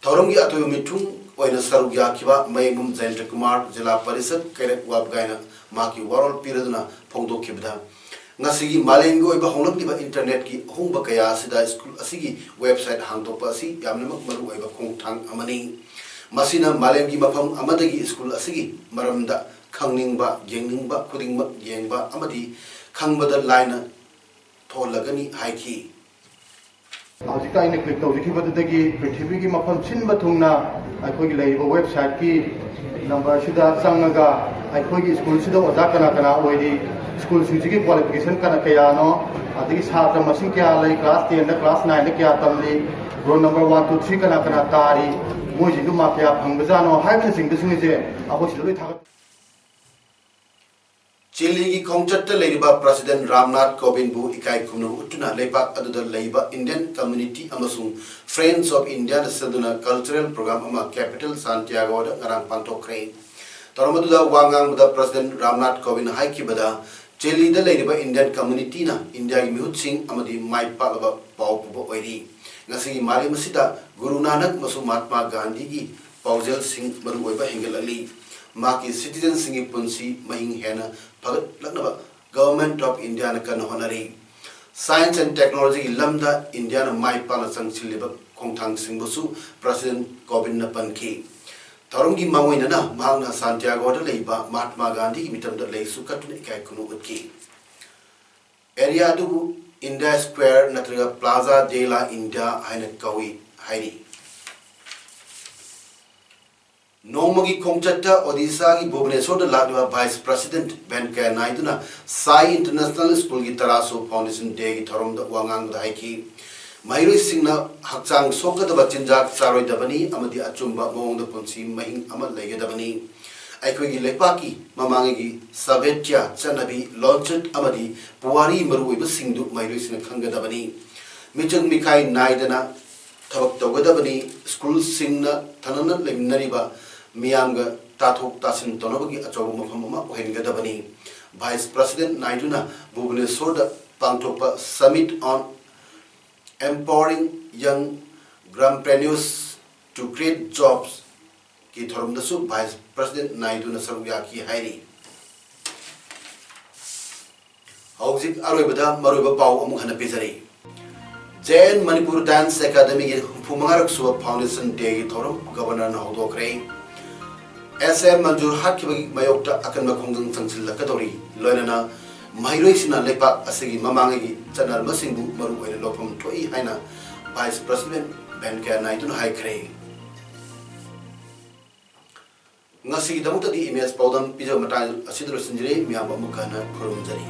ꯊꯧꯔꯝꯒꯤ ꯑꯊꯣꯏꯕ ꯃꯤꯊꯨꯡ ꯑꯣꯏꯅ ꯁꯔꯨꯛ ꯌꯥꯈꯤꯕ ꯃꯌꯦꯡꯕꯝ ꯖꯌꯟꯇ ꯀꯨꯃꯥꯔ, ꯖꯤꯂꯥ ꯄꯔꯤꯁꯠ ꯀꯩꯔꯛ ꯋꯥꯕꯒꯥꯏꯅ ꯃꯍꯥꯛꯀꯤ ꯋꯥꯔꯣꯜ ꯄꯤꯔꯗꯨꯅ ꯐꯣꯡꯗꯣꯛꯈꯤꯕꯗ, ꯉꯁꯤꯒꯤ ꯃꯥꯂꯦꯝꯒꯤ ꯑꯣꯏꯕ ꯍꯣꯡꯂꯛꯂꯤꯕ internetꯀꯤ ꯑꯍꯣꯡꯕ ꯀꯌꯥ ꯑꯁꯤꯗ school ꯑꯁꯤꯒꯤ website ꯍꯥꯡꯗꯣꯛꯄ ꯑꯁꯤ ꯌꯥꯝꯅꯃꯛ ꯃꯔꯨꯑꯣꯏꯕ ꯈꯣꯡꯊꯥꯡ ꯑꯃꯅꯤ꯫ ꯃꯁꯤꯅ ꯃꯥꯂꯦꯝꯒꯤ ꯃꯐꯝ ꯑꯃꯗꯒꯤ school ꯑꯁꯤꯒꯤ ꯃꯔꯝꯗ ꯈꯪꯅꯤꯡꯕ, ꯌꯦꯡꯅꯤꯡꯕ ꯈꯨꯗꯤꯡꯃꯛ ꯌꯦꯡꯕ ꯑꯃꯗꯤ ꯈꯪꯕꯗ ꯂꯥꯏꯅ ꯊꯣꯛꯍꯜꯂꯒꯅꯤ ꯍꯥꯏꯈꯤ꯫ ꯍꯧꯖꯤꯛꯇ ꯑꯩꯅ click ꯇꯧꯖꯈꯤꯕꯗꯨꯗꯒꯤ ꯄ꯭ꯔꯤꯊꯤꯕꯤꯒꯤ ꯃꯐꯝ ꯁꯤꯟꯕ ꯊꯨꯡꯅ ꯑꯩꯈꯣꯏꯒꯤ ꯂꯩꯔꯤꯕ websiteꯀꯤ numberꯁꯤꯗ ꯆꯪꯉꯒ ꯑꯩꯈꯣꯏꯒꯤ schoolꯁꯤꯗ ꯑꯣꯖꯥ ꯀꯅꯥ ꯀꯅꯥ ꯑꯣꯏꯔꯤ, schoolꯁꯤꯡꯁꯤꯒꯤ qualification ꯀꯅꯥ ꯀꯌꯥꯅꯣ, ꯑꯗꯒꯤ ꯁꯥꯇ꯭ꯔ ꯃꯁꯤꯡ ꯀꯌꯥ ꯂꯩ, class tenꯗ, class nineꯗ ꯀꯌꯥ ꯇꯝꯂꯤ, roll number one, two, three ꯀꯅꯥ ꯀꯅꯥ ꯇꯥꯔꯤ, ꯃꯣꯏꯁꯤꯡꯗꯨ mark ꯀꯌꯥ ꯐꯪꯕꯖꯥꯠꯅꯣ ꯍꯥꯏꯕꯅꯆꯤꯡꯕꯁꯤꯡ ꯑꯁꯦ ꯑꯩꯈꯣꯏ ꯁꯤꯗ ꯂꯣꯏ ꯊꯥꯒꯠ ꯆꯤꯂꯤꯒꯤ ꯈꯣꯡꯆꯠꯇ ꯂꯩꯔꯤꯕ President ꯔꯥꯝꯅꯥꯊ ꯀꯣꯕꯤꯟꯕꯨ ꯏꯀꯥꯏ ꯈꯨꯝꯅꯕ ꯎꯠꯇꯨꯅ ꯂꯩꯕꯥꯛ ꯑꯗꯨꯗ ꯂꯩꯕ Indian community ꯑꯃꯁꯨꯡ Friends of Indiaꯅ ꯁꯤꯟꯗꯨꯅ cultural program ꯑꯃ capital ꯁꯥꯟꯇꯤꯌꯥꯒꯣꯗ ꯉꯔꯥꯡ ꯄꯥꯡꯊꯣꯛꯈ꯭ꯔꯦ꯫ ꯊꯧꯔꯝ ꯑꯗꯨꯗ ꯋꯥ ꯉꯥꯡꯕꯗ President ꯔꯥꯝꯅꯥꯊ ꯀꯣꯕꯤꯟꯗ ꯍꯥꯏꯈꯤꯕꯗ, ꯆꯤꯂꯤꯗ ꯂꯩꯔꯤꯕ Indian communityꯅ ꯏꯟꯗꯤꯌꯥꯒꯤ ꯃꯤꯍꯨꯠꯁꯤꯡ ꯑꯃꯗꯤ ꯃꯥꯏ ꯄꯥꯛꯂꯕ ꯄꯥꯎ ꯄꯨꯕ ꯑꯣꯏꯔꯤ꯫ ꯉꯁꯤꯒꯤ ꯃꯥꯂꯦꯝ ꯑꯁꯤꯗ ꯒꯨꯔꯨ ꯅꯥꯅꯛ ꯑꯃꯁꯨꯡ ꯃꯍꯥꯠꯃꯥ ꯒꯥꯟꯙꯤꯒꯤ ꯄꯥꯎꯖꯦꯜꯁꯤꯡ ꯃꯔꯨꯑꯣꯏꯕ ꯍꯦꯟꯒꯠꯂꯛꯂꯤ꯫ ꯃꯍꯥꯛꯀꯤ citizenꯁꯤꯡꯒꯤ ꯄꯨꯟꯁꯤ ꯃꯍꯤꯡ ꯍꯦꯟꯅ ꯐꯒꯠꯂꯛꯅꯕ Government of Indiaꯅ ꯀꯟꯅ ꯍꯣꯠꯅꯔꯤ꯫ Science and Technologyꯒꯤ ꯂꯝꯗ ꯏꯟꯗꯤꯌꯥꯅ ꯃꯥꯏ ꯄꯥꯛꯅ ꯆꯪꯁꯤꯜꯂꯤꯕ ꯈꯣꯡꯊꯥꯡꯁꯤꯡꯕꯨꯁꯨ President ꯀꯣꯕꯤꯟꯗꯅ ꯄꯟꯈꯤ꯫ ꯊꯧꯔꯝꯒꯤ ꯃꯥꯡꯑꯣꯏꯅꯅ ꯃꯍꯥꯛꯅ ꯁꯥꯟꯇꯤꯌꯥꯒꯣꯗ ꯂꯩꯕ ꯃꯍꯥꯇꯃꯥ ꯒꯥꯟꯙꯤꯒꯤ ꯃꯤꯇꯝꯗ ꯂꯩꯁꯨ ꯀꯠꯇꯨꯅ ꯏꯀꯥꯏ ꯈꯨꯝꯅꯧ ꯎꯠꯈꯤ꯫ Area ꯑꯗꯨꯕꯨ India Square ꯅꯠꯇ꯭ꯔꯒ Plaza de la India ꯍꯥꯏꯅ ꯀꯧꯏ ꯍꯥꯏꯔꯤ꯫ ꯅꯣꯡꯃꯒꯤ ꯈꯣꯡꯆꯠꯇ ꯑꯣꯗꯤꯁꯥꯒꯤ ꯚꯨꯕꯅꯦꯁꯣꯔꯗ ꯂꯥꯛꯂꯤꯕ Vice President ꯚꯦꯟꯀꯌꯥ ꯅꯥꯏꯗꯨꯅ ꯁꯥꯏ International Schoolꯒꯤ ꯇꯔꯥꯁꯨꯕ Foundation Dayꯒꯤ ꯊꯧꯔꯝꯗ ꯋꯥ ꯉꯥꯡꯕꯗ ꯍꯥꯏꯈꯤ, ꯃꯍꯩꯔꯣꯏꯁꯤꯡꯅ ꯍꯛꯆꯥꯡ ꯁꯣꯛꯀꯗꯕ ꯆꯤꯟꯖꯥꯛ ꯆꯥꯔꯣꯏꯗꯕꯅꯤ ꯑꯃꯗꯤ ꯑꯆꯨꯝꯕ ꯃꯑꯣꯡꯗ ꯄꯨꯟꯁꯤ ꯃꯍꯤꯡ ꯑꯃ ꯂꯩꯒꯗꯕꯅꯤ꯫ ꯑꯩꯈꯣꯏꯒꯤ ꯂꯩꯄꯥꯛꯀꯤ ꯃꯃꯥꯡꯉꯩꯒꯤ ꯁꯥꯚꯦꯠꯌꯥ ꯆꯠꯅꯕꯤ, ꯂꯣꯟꯆꯠ ꯑꯃꯗꯤ ꯄꯨꯋꯥꯔꯤ ꯃꯔꯨꯑꯣꯏꯕꯁꯤꯡꯗꯨ ꯃꯍꯩꯔꯣꯏꯁꯤꯡꯅ ꯈꯪꯒꯗꯕꯅꯤ꯫ ꯃꯤꯆꯪ ꯃꯤꯈꯥꯏ ꯅꯥꯏꯗꯅ ꯊꯕꯛ ꯇꯧꯒꯗꯕꯅꯤ꯫ ꯁ꯭ꯀꯨꯜꯁꯤꯡꯅ ꯊꯪꯅꯅ ꯂꯩꯃꯤꯟꯅꯔꯤꯕ ꯃꯤꯌꯥꯝꯒ ꯇꯥꯊꯣꯛ ꯇꯥꯁꯤꯟ ꯇꯧꯅꯕꯒꯤ ꯑꯆꯧꯕ ꯃꯐꯝ ꯑꯃ ꯑꯣꯏꯍꯟꯒꯗꯕꯅꯤ꯫ Vice President ꯅꯥꯏꯗꯨꯅ ꯚꯨꯕꯅꯦꯁꯣꯔꯗ ꯄꯥꯡꯊꯣꯛꯄ Summit on Empowering Young Grampreneur's to Create Jobsꯀꯤ ꯊꯧꯔꯝꯗꯁꯨ Vice President ꯅꯥꯏꯗꯨꯅ ꯁꯔꯨꯛ ꯌꯥꯈꯤ ꯍꯥꯏꯔꯤ꯫ ꯍꯧꯖꯤꯛ ꯑꯔꯣꯏꯕꯗ ꯃꯔꯨꯑꯣꯏꯕ ꯄꯥꯎ ꯑꯃꯨꯛ ꯍꯟꯅ ꯄꯤꯖꯔꯤ꯫ J N Manipur Dance Academyꯒꯤ ꯍꯨꯝꯐꯨ ꯃꯉꯥꯔꯛ ꯁꯨꯕ Foundation Dayꯒꯤ ꯊꯧꯔꯝ Governorꯅ ꯍꯧꯗꯣꯛꯈ꯭ꯔꯦ꯫ S M ꯃꯟꯖꯨꯔ ꯍꯥꯠꯈꯤꯕꯒꯤ ꯃꯥꯌꯣꯛꯇ ꯑꯀꯟꯕ ꯈꯣꯡꯖꯪ ꯆꯪꯁꯤꯜꯂꯛꯀꯗꯧꯔꯤ꯫ ꯂꯣꯏꯅꯅ ꯃꯍꯩꯔꯣꯏꯁꯤꯡꯅ ꯂꯩꯄꯥꯛ ꯑꯁꯤꯒꯤ ꯃꯃꯥꯡꯉꯩꯒꯤ ꯆꯠꯅꯔꯝꯕꯁꯤꯡꯕꯨ ꯃꯔꯨ ꯑꯣꯏꯅ ꯂꯧꯐꯝ ꯊꯣꯛꯏ ꯍꯥꯏꯅ Vice President ꯚꯦꯟꯀꯌꯥ ꯅꯥꯏꯗꯨꯅ ꯍꯥꯏꯈ꯭ꯔꯦ꯫ ꯉꯁꯤꯒꯤꯗꯃꯛꯇꯗꯤ ꯏꯃꯦꯖ ꯄꯥꯎꯗꯝ ꯄꯤꯖꯕ ꯃꯇꯥꯡ ꯑꯁꯤꯗ ꯂꯣꯏꯁꯤꯟꯖꯔꯦ꯫ ꯃꯌꯥꯝꯕꯨ ꯑꯃꯨꯛ ꯍꯟꯅ ꯈꯨꯔꯨꯝꯖꯔꯤ꯫